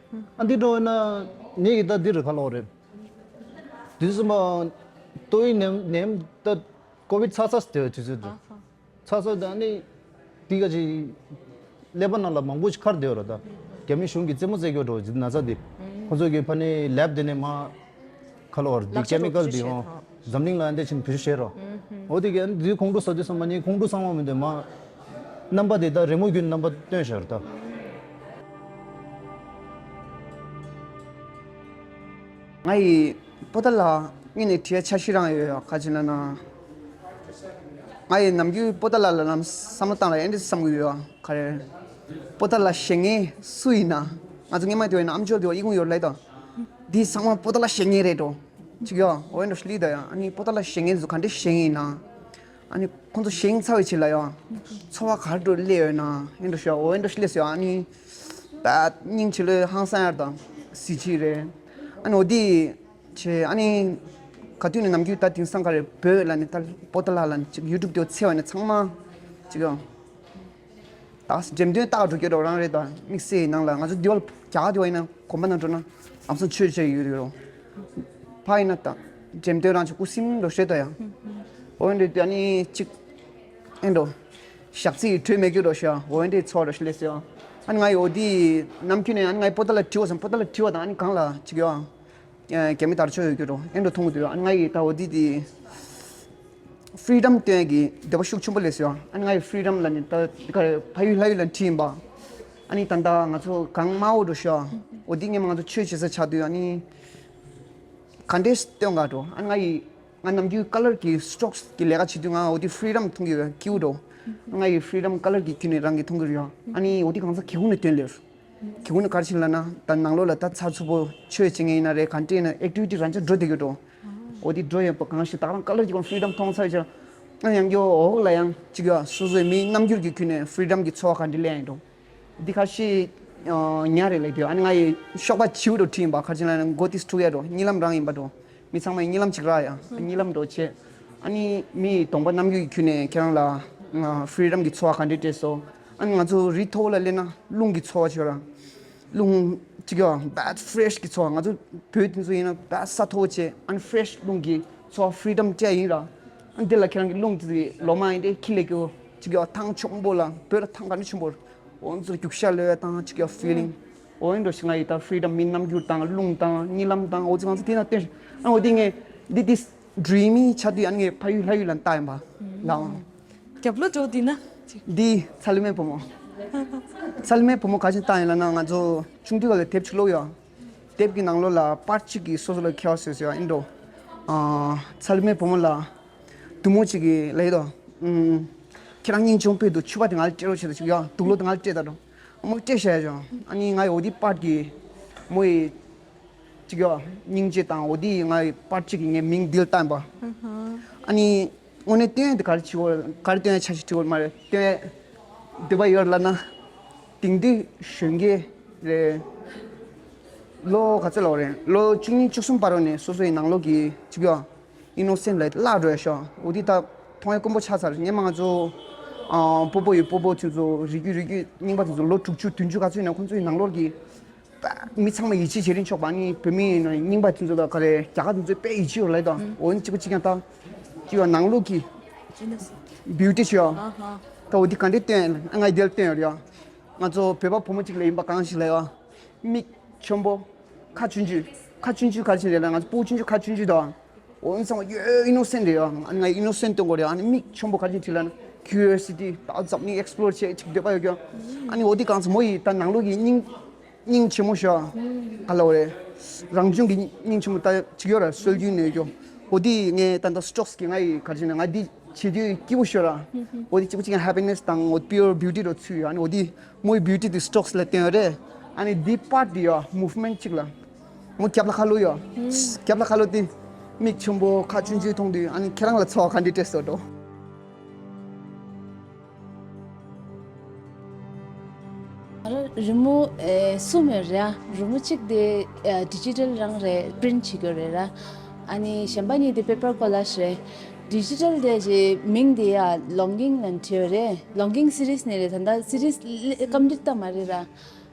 ཨ་འདི་འགྲོ་བ་ན་ངེད་ཀྱི་ད་འདི་རུ་ཁ་ལོག་རེད། དུས་གསུམ་པ་ཏོག་དབྱིབས་ནད་ནད་ད་ཀོ་བིད་ཚ་ཚ་དེ་དུས་ཚོད་དུ། ཚ་ཚ་དང་ནི་དེ་ག་ཅིག་ཀླད་པ་ནང་ལ་མང་པོ་ཞིག་འཁར་བསྡད་ཡོད་རེད་ད། རྒྱ་མི་གཞུང་གིས་རྩེད་མོ་རྩེ་གི་ཡོད་འགྲོ་ན་ཚ་དེ། ཁོ་ཚོ་གིས་ཕ་ནི་ལེབ་དེ་ནས་མ་ཁ་ལོ་བར་དེ་ཀེ་མི་ཀལ་དེ་ཡོང་འཛམ་གླིང་ལ་འདི་ཕྱིན་བེད་སྤྱོད་བྱས་རོགས། འོ་དེ་གི་འདི་ཁོང་ཁྲོ་ཟ་དུས་ཙམ་པ་ནི་ཁོང་ཁྲོ་ཚང་མ་མི་འདུག་མ། རྣམ་པ་དེ་ད་རི་མོ་བརྒྱུད་རྣམ་པ་སྟོན་བཞག་རེད་ད། ང་ཡི་པོ་ཏ་ལ་དངོས་ནས་བྲིས་ཡ་འཆར་གཞི་རང་ཡོད་ཡ། ག་ཅི་ལབ་ན། ང་ཡི་ནམ་རྒྱུན་པོ་ཏ་ལ་ལ་ལམ་བསམ་བློ་བཏང་ལ་ཨེ་འདྲ་བསམ་གི་ཡོད་ཡ། ག་རེ། པོ་ཏ་ལ་བཞེངས་མཁན་སུ་ཡིན་ན། ང་ཚོ་སྔོན་མ་དེ་བས་ན་ཨམ་ཅོག་དེ་བ་ཨི་ཁུང་ཡོད་ལབ་ད། འདི་ཚང་མ་པོ་ཏ་ལ་བཞེངས་མཁན་རེད་འགྲོ། ཅིག་ཡ་འོ་ཨེ་འདྲ་ཞིག་ལི་ད་ཡ། ཨ་ནི་པོ་ཏ་ལ་བཞེངས་མཁན་ཚོ་ག་འདྲ་བཞེངས་ཡིན་ན། ཨ་ནི་ཁོང་ཚོ་བཞེངས་ཚར་བའི་ཕྱིར་ལ་ཡང་། འཚོ་བ་ག་འདྲ་སླེབས་ཡོད་ན་ཨེ་འདྲ་ཞུ་ཡ། འོ་ཨེ་འདྲ་ཞིག་སླེབས་སོང་ཡ། ཨ་ནི་ད་སྙིང་རྗེ་ལོས་ཧང་སང་ཡར་དང་གཟི་བརྗིད་རེད། ཨ་ནི་འོ་དེ་ བྱས་ཨ་ནི་ག་དུས་ནས་ནམ་རྒྱུན་ད་དེང་སང་ག་རེ་བོད་ལ་ནི་ད་པོ་ཏ་ལ་ལ་ནི་ཅིག་ཡུ་ཊུབ་དེ་འཚོལ་བ་ནི་ཚང་མ་ཅིག་ཡང་ད་འགྲེམས་སྟོན་ལྟ་འགྲོ་རྒྱུ་རོ་རང་རེད། ད་དམིགས་བསལ་ནང་ལ་ང་ཚོ་འདི་བ་རྒྱ་གར་དེ་བ་ཡིན་ན་གོམ་པ་ནང་འགྲོ་ན་ལམ་སང་ཆོས་བྱས་ཡོད་རེད་རོ། ཕ་ཡིན་ན་ད་འགྲེམས་སྟོན་རང་ཅིག་ཀུ་སིམ་རོ་ཤེས་ད་ཡང་། འོ་འདྲ་དེ་ཨ་ནི་ཅིག་ཨེ་འགྲོ། ཞག་ཚི་གྲོས་མེད་རྒྱུ་རོ་ཤ་འོ་འདྲའི་ཚོགས་རོ་ཤ་ལེ་སོ། ཨ་ནི་ང་ཡི་འོ་དེ་ནམ་རྒྱུན་ནས་ཨ་ནི་ང་ཡི་པོ་ཏ་ལ་བྲིས་བ་སམ་པོ་ཏ་ལ་བྲིས་བ་དང་ཨ་ནི་གང་ལ་ཅིག་ཡོ། རྒྱ་མི་དར་ཆོས་ཡོད་རྒྱུ་རོ་ཨེ་འགྲོ་མཐོང་གི་འདུག་ཨ་ནི་ང་ཡི་ད་འོ་དེ་དེ་ཕི་རི་ཌམ་སྟོན་གྱི་འདོད་པ་ཤུགས་ཆེན་པོ་ལེ་སོ། ཨ་ནི་ང་ཡི་ཕི་རི་ཌམ་ལ་ནི་ད་ག་རེ་ཕ་ཡུལ་ལྷ་ཡུལ་ལ་འཁྲིད་ཡིན་པ། ཨ་ནི་ད་ད་ང་ཚོ་གང་མ་འོ་འགྲོ་ཤ་འོ་དེ་ངས་མ་ང་ཚོ་ཆོས་བྱེད་ས་ཆགས་དུས་ཨ་ནི་ག་འདྲས་སྟོན་ག་འགྲོ་ཨ་ནི་ང་ཡི། ང་ནམ་རྒྱུན་ཀ་ལར་གྱི་སི་ཊོག་སི་གི་ལས་ཀ་བྱེད་དུས་ང་འོ་དེ་ཕི་རི་ཌམ་མཐོང་གི་ཡོད་ཀིའུ་འགྲོ། ང་ཡི་ཕི་རི་ཌམ་ཀ་ལར་གྱི་ཁྱོན་ནས་རང་གིས་མཐོང་གི་རེད་ཡ། ཨ་ནི་འོ་དེ་གང་ས་གི་གུ་ནས་སྟོན་ལེར། གི་གུ་ནས་ག་རེ་བྱེད་ལབ་ན་ད་ནང་ལོགས་ལ་ད་ཚགས་ཚུད་པོ་ཆོས་བྱེད་མཁན་ཡིན་ན་རེད་ག་འདྲས་ཡིན་ན་ཨེག་ཊི་བི་ཊི་རང་ཅག་འགྲོ་བསྡད་ཀྱི་འགྲོ། འོ་དེ་འགྲོ་ཡོད་པ་གང་ཞིག་ད་རང་ཀ་ལར་གྱི་གང་ཕི་རི་ཌམ་མཐོང་ཚར་ཡོད་ཅག་ཨ་ནི་ཡང་གི་འོག་ལ་ཡང་ཅིག་ཡ་སོ་སོའི་མིའི་རྣམ་འགྱུར་གྱི་ཁྱོན་ནས་ཕི་རི་ཌམ་གྱི་ཚོར་བ་ག་འདྲས་སླེབས་ཡིན་འགྲོ། འདི་ཁ་ཤས་ཉ་རེ་ལེགས་དུས་ཨ་ནི་ང་ཡི་གཤོག་པ་བྱིའུ་འགྲོ་ཁྲིད་ཡིན་པ་ཁ་ཆེ་ལ་ནི་མགོ་ཏིས་ཐུག་ཡ་འགྲོ་གཉིད་ལམ་རང་ཡིན་པ་འགྲོ། མི་ཚང་མ་ཡི་གཉིད་ལམ་ཅིག་རག་ཡ་གཉིད་ལམ་འགྲོ་བྱེད། ཨ་ནི་མི་ཡི་གདོང་པ་རྣམ་འགྱུར་གྱི་ཁྱོན་ནས་ཁྱེད་རང་ལ་ཕི་རི་ཌམ་གྱི་ཚོར་བ་ག་འདྲས་སྤྲད་སོང་། ཨ་ནི་ང་ཚོ་རི་མཐོ་བོ་ལ་སླེབས་ན་རླུང་གི་ཚོར་བ་ཆེ་ར། རླུང་ཅིག་ཡ་བད་ཕི་རེ་ཤི་གི་ཚོར་བ་ང་ཚོ་བོད་དེ་ཚོ་ཡིན་ན་བད་ས་མཐོ་བོ་བྱེད་ཨ་ནི་ཕི་རེ་ཤི་རླུང་གི་ཚོར་བ་ཕི་རི་ཌམ་སྤྲད་ཡིན་ར། ཨ་ནི་དེ་ལ་ཁྱེད་རང་གི་རླུང་དེ་ལོ་མ་ཡིན་ཏེ་ཁྱི་ལས་སྐྱོ་ཅིག་ཡ་ཐང་ཆུང་པོ་ལ་བོད་ལ་ཐང་ག་འདྲ་ཆེན་པོ་རེད། འོ་ཚོ་རྒྱུག་ཤར་ལོས་དང་གཅིག་ཡ་ཕི་ལིང་། འོ་ཡིན་འགྲོ་ཞིག་ང་ཡི་ད་ཕི་རི་ཌམ་མི་རྣམ་འགྱུར་དང་རླུང་དང་གཉིད་ལམ་དང་འོ་ཚོ་ང་ཚོ་དེ་ན་བསྟན་ཨ་འོ་དེ་ངས་འདི་དེ་ཌི་རི་མི་ཆ་དུས་ཨ་ནི་ངས་ཕ་ཡུལ་ལྷ་ཡུལ་ལ་ལྟ་ཡིན་པ་ལའང་། རྒྱབ་ལོ་འགྲོ་འདི་ན། འདི་ཚ་ལུ་མའི་བུ་མོ། ཚ་ལུ་མའི་བུ་མོ་ག་ཅིག་ལྟ་ཡིན་ལ་ན་ང་ཚོ་ཆུང་དུས་ག་ལ་དེབ་ཅིག་ཀློག་ཡོད། དེབ་ཀྱི་ནང་ལོགས་ལ་པར་གཅིག་གིས་སོ་སོ་ལ་ཁྱེར་བ་བཟོས་བཟོས་ཡ་ཨིན་འགྲོ། ཨ་ཚ་ལུ་མའི་བུ་མོ་ལ། བདུད་མོ་གཅིག་གིས་ལབ་ཡོད་དོ། ཨུམ། ཁྱེད་རང་སྙིང་རྗེ་མོ་དཔེ་འདུག་ཕྱུ་པ་དེ་ང་ལ་སྤྲད་རོགས་བྱེད་དོ་ཅིག་ཡ་དུག་ལོག་དེ་ང་ལ་སྤྲད་ད་འགྲོ། མོ་སྤྲད་བཞག་ཡ་བྱུང་ཨ་ནི་ང་ཡི་འོ་དེ་པར་གྱི། མོ་ཡི། ཅིག་ཡ། སྙིང་རྗེ་དང་འོ་དེ་ང་ཡི་པར་གཅིག་གི་ངའི་མིང་འདི་ལ་བཏགས་པ། ཨ་ནི། དངོས་གནས་སྟོན་ཡ་དེ་ག་རེ་བྱེད་དགོས་ག་རེ་སྟོན་ཡ་ཆ་ཞིག་བྲིས་དགོས་མ་རེད་སྟོན་ཡ། འདོད་པ་ཡོད་ལབ་ན། དེང་དུས་གཞོན་སྐྱེས་རེད། ལོ་ག་ཚོད་ལོག་རེད་ལོ་བཅུ་གཉིས་བཅུ་གསུམ་བར་རོ་ནས་སོ་སོ་ཡི་ནང་ལོགས་ཀྱི་ཅིག་ཡ། ཨི་ནོ་སེན་ལ་བརླག་འགྲོ་ཡ་ཤོག་འོ་དེ་ད་མཐོང་ཡ་དཀོན་པོ་ཆགས་ཚར་སྔན་མ་ང་ཚོ། ཨ་སྤོ་བོ་ཡི་སྤོ་བོ་ཚོ་ཚོ་རིགས་རྒྱུད་རིགས་རྒྱུད་རྙིང་པ་ཚོ་ཚོ་ལོ་དྲུག་ཅུ་བདུན་ཅུ་ག་ཚོད་ཡིན་ན་ཁོང་ཚོ་ཡི་ནང་ལོགས་ཀྱི། མི་ཚང་མ་ཡིད་ཆེས་བྱེད་རིན་ཆོག་པ་ནི་བོད་མི་ཡིན་ན་རྙིང་པ་དེ་ཚོ་ལ་ག་རེ་རྒྱ་གར་དེ་ཚོ་དཔེ་ཡིད་ཆེས་ཡོད་ལབ་དང་འོ་ནི་གཅིག་པ་གཅིག་ཀྱང་ད་ཅི་ཡོད་ནང་ལོགས་ཀྱི་བིའུ་ཊི་ཆེ་ཡོད་ད་འོ་དེ་ག་འདྲས་སྟོན་ཡ་ང་ཡི་དེ་ལ་སྟོན་ཡོད་རེད་ཡ། ང་ཚོ་བོད་པ་བུ་མོ་གཅིག་ལ་ཡིན་པ་གང་ཞིག་ལ་ཡ་མིག་ཆེན་པོ་ཁ་ཆུང་ཆུང་ཁ་ཆུང་ཆུང་རེད་ལ་ང་ཚོ་སྤུ་གུ་ཆུང་ཆུང་ཁ་ཆུང་ཆུང་དང་། འོ་ཨིན་སང་ཡོད་ཨི་ནོ་སེན་རེད་ཡ། ཨ་ནི་ང་ཨི་ནོ་སེན་སྟོན་དགོས་རེད། ཨ་ནི་མིག་ཆེན་པོ་ག་ཅིག་བྲིས་ལ་ན་ཁིའུ་རི་ཡོ་སི་ཊི་ད་འཛམ་གླིང་ཨེག་སི་པི་ལོར་བྱེད་ཅིག་འདོད་པ་ཡོད་ཀྱང་། ཨ་ནི་འོ་དེ་གང་ཚོ་མོ་ཡི་ད་ནང་ལོགས་ཀྱི་སྙིང་སྙིང་ཆེན་མོ་ཤོ་ག་ལ་འོ་རེད། རང་བྱུང་གི་སྙིང་ཆེན་མོ་ད་ཅིག་ཡོད་ར་སྲོལ་རྒྱུན་ནས་ཀྱོ། འོ་དེ་ངས་ད་ད་སི་ཊོག་སི་གི་ང་ཡི་ག་ཅིག་ན་ང་འདི་བྱེད་དུས་སྐྱིད་པོ་ཤོ་ར། འོ་དེ་གཅིག་པ་གཅིག་ཡང་ཧེ་པི་ནེ་སི་དང་འོ་པིའུར་བིའུ་ཊི་རོ་ཚུད་ཡོད། ཨ་ནི་འོ་དེ། མོའི་བིའུ་ཊི་དེ་སི་ཊོག་སི་ལ་བསྟན་ཡོད་རེད། ཨ་ནི་འདི་པར་འདི་ཡོད་མུབ་མེན་ཊི་གཅིག་ལ། མོ་རྒྱབ་ལ་ཁ་ལོ་ཡོད། རྒྱབ་ལ་ཁ་ལོ་དེ་མིག་ཆེན་པོ་ཁ་ཆུང་ཆུང་མཐོང་དུས་ཨ་ནི་ཁྱེད་རང་ལ་ཚོར་བ་ག་འདྲ་སྤྲད་སོང་འགྲོ། ང་རང་རི་མོ་ཨེ་གསུམ་ཡོད་རེད་ཨ། རི་མོ་གཅིག་དེ་ཨེ་ཌི་ཇི་ཊལ་རང་རེད་པི་རིན་ཊི་བྱེད་དགོས་རེད་ར། ཨ་ནི་གཞན་པ་གཉིས་དེ་པེ་པར་ཀོ་ལཱཇ་རེད། ཌི་ཇི་ཊལ་དེ་ཅེ་མིང་དེ་ཡ་ལོང་གིང་ལབ་བྲིས་ཡོད་རེད། ལོང་གིང་སི་རིས་ནས་རེད། ད་ལྟ་སི་རིས་ཀམ་པི་ལིཊ་བཏང་མ་རེད་ར།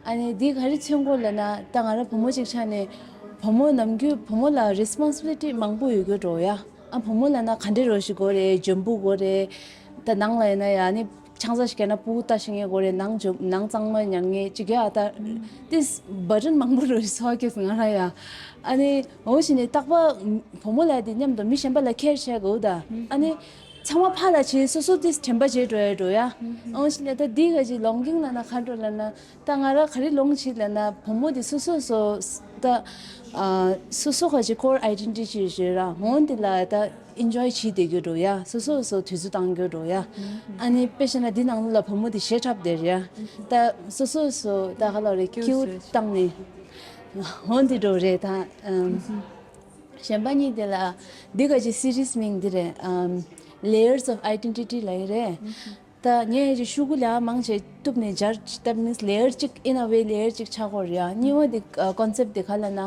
ཨ་ནི་འདི་ག་རེ་མཚོན་གོ་ལབ་ན་ད་ང་རང་བུ་མོ་གཅིག་ཆགས་ནས་བུ་མོ་ནམ་རྒྱུན་བུ་མོ་ལ་རེ་སི་པོན་སི་བི་ལི་ཊི་མང་པོ་ཡོད་རྒྱུ་འགྲོ་ཡ། ཨ་བུ་མོ་ལབ་ན་ག་འདྲས་རོ་ཞིག་དགོས་རེད། འཇོན་པོ་དགོས་རེད། ད་ནང་ལ་ཡིན་ན་ཡ་ནི་ཆང་ས་ཞིག་བརྒྱབ་ན་སྤུ་གུ་ལྟ་ཤེས་མཁན་དགོས་རེད། ནང་འཇོན་ནང་གཙང་མ་ཉར་མཁན་ཅིག་ཡ། ད་ཏིས་བར་ཌན་མང་པོ་རོ་ཞིག་ཚོར་གྱི་ང་རང་ཡ། ཨ་ནི་འོ་ཞིག་ནས་རྟག་པར་བུ་མོ་ལབ་དེ་མཉམ་དུ་མི་གཞན་པ་ལ་ཁེར་བྱེད་དགོས་ད། ཨ་ནི་ཚང་མ་ཕར་ལ་བྱེད་སོ་སོ་ཏིས་དྲན་པ་བརྗེད་འགྲོ་ཡ་འགྲོ་ཡ། འོ་ཞིག་ནས་ད་འདི་ག་ཅིག་ལོང་གིང་ལབ་ན་ག་འགྲོ་ལབ་ན། ད་ང་རང་ག་རེ་ལོང་བྱེད་ལབ་ན་བུ་མོ་དེ་སོ་སོ་སོ་ད་ཨ་སོ་སོ་ག་ཅིག་ཀོར་ཨའི་ཌེན་ཊི་ཊི་ཞིག་ཡོད་ར། འོན་དེ་ལ་ད་ཨེན་ཇོའི་བྱེད་བསྡད་རྒྱུ་འགྲོ་ཡ། སོ་སོ་སོ་དུས་ཚོད་བཏང་རྒྱུ་འགྲོ་ཡ། ཨ་ནི་དཔེ་བཞག་ན་འདི་ནང་ལ་བུ་མོ་དེ་ཞེ་འཁྲབ་བསྡད་རེད་ཡ། ད་སོ་སོ་སོ་ད་ག་ལ་རེ་ཀྱིའུ་བཏང་ནས་འོན་དེ་འགྲོ་རེད་ད། ཨམ་གཞན་པ་གཉིས་དེ་ལ་འདི་ག་ཅིག་སི་རིས་མིང་འདི་རེད། ཨམ་Layers of Identity ལབ་ཡ་རེད། ད་ངས་ཀྱི་ཤོག་གུ་ལ་མང་ཆེ་གཏུབ་ནས་སྦྱར། that means layer གཅིག in a way layer གཅིག་ཆགས་ཀྱི་ཡོད་རེད་ཡ། གཉིས་པ་དེ་ཀོན་སེབ་དེ་ག་ལབ་ན་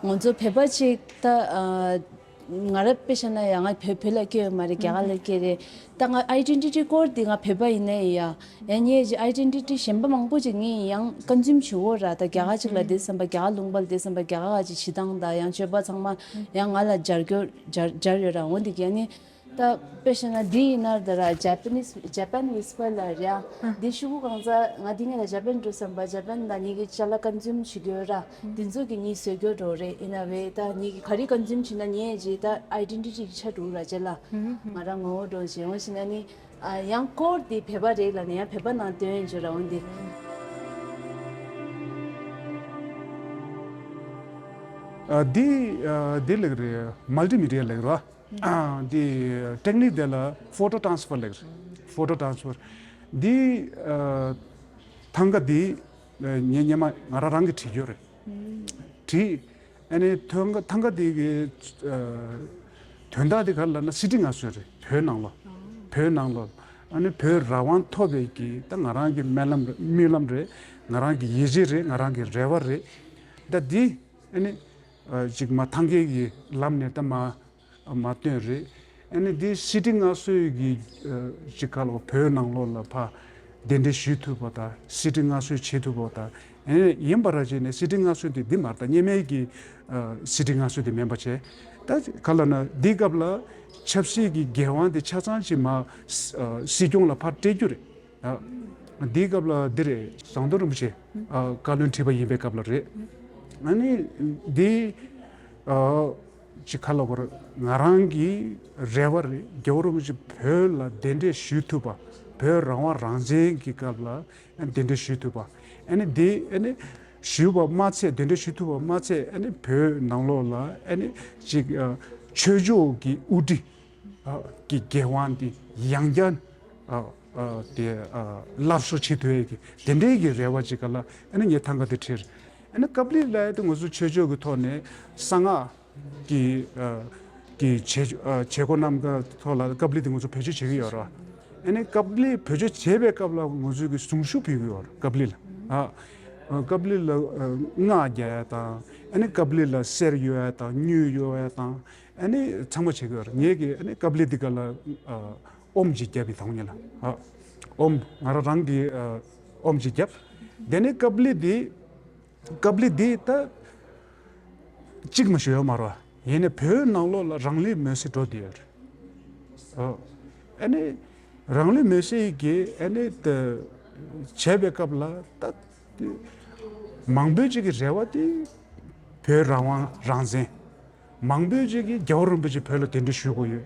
ང་ཚོ་བོད་པ་ཅིག་ད་ང་རང་དཔེ་བཞག་ན་ཡང་ང་བོད་བོད་ལ་སྐྱེས་ཡོད་མ་རེད། རྒྱ་གར་ལ་སྐྱེས་རེད། ད་ང་ཨའི་ཌེན་ཊི་ཊི་སྐོར་འདི་ང་བོད་པ་ཡིན་ནའི་ཡ། ཡང་ངའི་ཨའི་ཌེན་ཊི་ཊི་གཞན་པ་མང་པོ་ཅིག་ངས་ཡང་ཀོན་ཛུམ་བྱེད་ཀྱི་ཡོད་ར། ད་རྒྱ་གར་ཅིག་ལ་བསྡད་ཙམ་པ་རྒྱ་གར་ལུང་པ་ལ་བསྡད་ཙམ་པ་རྒྱ་གར་གྱི་བྱེད་སྟངས་དང་ཡང་སྤྱོད་པ་ཚང་མ་ཡང་ང་ལ་སྦྱར་རྒྱུ་སྦྱར་སྦྱར་ཡོད་ར། འོན་ཏེ་ཡང་ནི་ད་དཔེ་བཞག་ན་འདི་ཡིན་ན་ད་ར་Japanese Japan Whisper ལ་ར། འདི་ཤོག་གུ་གང་ཟག་ང་འདི་ངས་ལ་ཇ་པན་འགྲོ་བསམ་པ་ཇ་པན་ལ་ངེད་ཀྱི་ཅ་ལག་ཀོན་ཛུམ་བྱེད་རྒྱུ་ཡོད་ར། འདི་ཚོ་གི་ངས་བཟོ་རྒྱུ་འགྲོ་རེད། ཡིན་ན་བས་ད་ངེད་ཀྱི་ག་རེ་ཀོན་ཛུམ་བྱེད་ན་ངས་ཀྱི་ད་ཨའི་ཌེན་ཊི་ཊི་ཆགས་འགྲོ་ར་ཅེ་ལ། ང་རང་ངོ་བོ་འགྲོ་བྱེད་འོང་ཞིག་ན་ནི་ཡང་སྐོར་དེ་བོད་པ་རེད་ལ་ནི་ཡང་བོད་པ་ནང་སྟོན་བྱོས་ར་འོང་དེ། འདི་འདི་ལེགས་རེད། མལ་ཊི་མི་ཌི་ཡ་ལེགས་ར། འདི་ཊེག་ནིག་དེ་ལ་ཕོ་ཊོ་ཊེ་རན་སི་ཕར་ལེགས་རེད། ཕོ་ཊོ་ཊེ་རན་སི་ཕར། འདི་ཐང་ག་འདི་ངས་སྔོན་མ་ང་རང་རང་གིས་བྲིས་ཡོད་རེད། བྲིས། ཨ་ནི་ཐང་ག་ཐང་ག་འདི་གི་དོན་དག་འདི་ག་རེ་ལབ་ན་སི་ཊི་མངའ་གསོལ་རེད། བོད་ནང་ལོགས། བོད་ནང་ལོགས། ཨ་ནི་བོད་རང་དབང་ཐོབ་པའི་གི་ད་ང་རང་གི་སྨོན་ལམ་རེད། སྨོན་ལམ་རེད། ང་རང་གི་ཡིད་ཆེས་རེད། ང་རང་གི་རེ་བ་རེད། ད་འདི་ཨ་ནི་ཅིག་མ་ཐང་གའི་གི་ལམ་ནས་ད་མ་མ་བཏོན་རེད། ཨ་ནི་འདི་སི་ཊི་མངའ་གསོལ་གྱི་ཅིག་ག་ལ་བོད་ནང་ལོགས་ལ་ཕ་གདན་འདྲེན་ཞུ་ཐུབ་པ་དང་སི་ཊི་མངའ་གསོལ་བྱེད་ཐུབ་པ་དང་། ཨ་ནི་ཡིན་པ་ར་བྱས་ནས་སི་ཊི་མངའ་གསོལ་དེ་འདི་མ་རེད། ད་སྔོན་མའི་གི་སི་ཊི་མངའ་གསོལ་དེ་མིན་པ་བྱས། ད་ག་ལ་ན་འདི་སྐབས་ལ་ཆབ་སྲིད་ཀྱི་འགན་དབང་དེ་ཆ་ཚང་ཅིག་མ་སྲིད་སྐྱོང་ལ་ཕར་སྤྲད་རྒྱུ་རེད། འདིའི་སྐབས་ལ་འདི་རེད། ཟམ་གདོང་རིན་པོ་ཆེ་བཀའ་བློན་ཁྲི་པ་ཡིན་པའི་སྐབས་ལ་རེད། ཨ་ནི་འདི་ཅིག་ག་ལ་བར་ང་རང་གི་རེ་བ་རེད། རྒྱལ་བ་རིན་པོ་ཆེ་བོད་ལ་གདན་འདྲེན་ཞུ་ཐུབ་པ། བོད་རང་དབང་རང་བཙན་གྱི་སྐབས་ལ་གདན་འདྲེན་ཞུ་ཐུབ་པ། ཨ་ནི་འདི་ཨ་ནི་ཞུས་པ་མ་ཚད། གདན་འདྲེན་ཞུ་ཐུབ་པ་མ་ཚད། ཨ་ནི་བོད་ནང་ལོགས་ལ་ཨ་ནི་ཅིག་ཆོས་ཕྱོགས་ཀྱི་དབུ་ཁྲིད་ཀྱི་འགན་དབང་འདི་ཡང་བསྐྱར་དེ་སླར་གསོ་བྱེད་ཐུབ་ཡས་ཀྱི་དེ་འདྲའི་གི་རེ་བ་ཅིག་ག་ལ་ཨ་ནི་ངས་ཐང་ག་དེ་བྲིས། ཨ་ནི་ཀབ་ལི་ལབ་ཡས་དེ་ང་ཚོ་ཆོས་ཕྱོགས་ཀྱི་ཐོག་ནས་གསང་སྔགས་ཀྱི་ཀྱི་བྱེད་བྱེད་སྒོ་རྣམས་ཀྱི་ཐོག་ལ་ཀབ་ལི་དེ་ང་ཚོ་བེད་སྤྱོད་བྱེད་ཀྱི་ཡོད་རེད། ཨ་ནི་ཀབ་ལི་བེད་སྤྱོད་བྱེད་པའི་སྐབས་ལ་ང་ཚོས་ཀྱི་གཟུངས་གཞུག་ཕུལ་གྱི་ཡོད་རེད། ཀབ་ལི་ལ་ཨ་ཀབ་ལི་ལ་སྔགས་རྒྱག་ཡས་དང་། ཨ་ནི་ཀབ་ལི་ལ་གསེར་གཡོ་ཡས་དང་། དངུལ་གཡོ་ཡས་དང་། ཨ་ནི་ཚང་མ་བྱེད་ཀྱི་ཡོད་རེད། ངས་ཀྱི་ཨ་ནི་ཀབ་ལི་འདི་ག་ལ་ཨོམ་ཅིག་བརྒྱབ་པའི་དང་ཉིད་ལ་ཨོམ་ང་རང་རང་གི་ཨོམ་ཅིག་བརྒྱབ། དེ་ནས་ཀབ་ལི་འདི་ཀབ་ལི་འདི་ད་གཅིག་མ་ཞུ་ཡོད་མ་རེད། ཡིན་ནའི་བོད་ནང་ལོགས་ལ་རང་ལུས་མེར་སྲེག་འགྲོ་བསྡད་ཡོད་རེད། ཨ་ནི་རང་ལུས་མེར་སྲེག་གི་ཨ་ནི་ད་བྱས་པའི་སྐབས་ལ་ད་མང་པོའི་ཅིག་གི་རེ་བ་དེ་བོད་རང་དབང་རང་བཙན། མང་པོས་ཅིག་གིས་རྒྱལ་བ་རིན་པོ་ཆེ་བོད་ལ་གདན་འདྲེན་ཞུ་དགོས་ཡོད།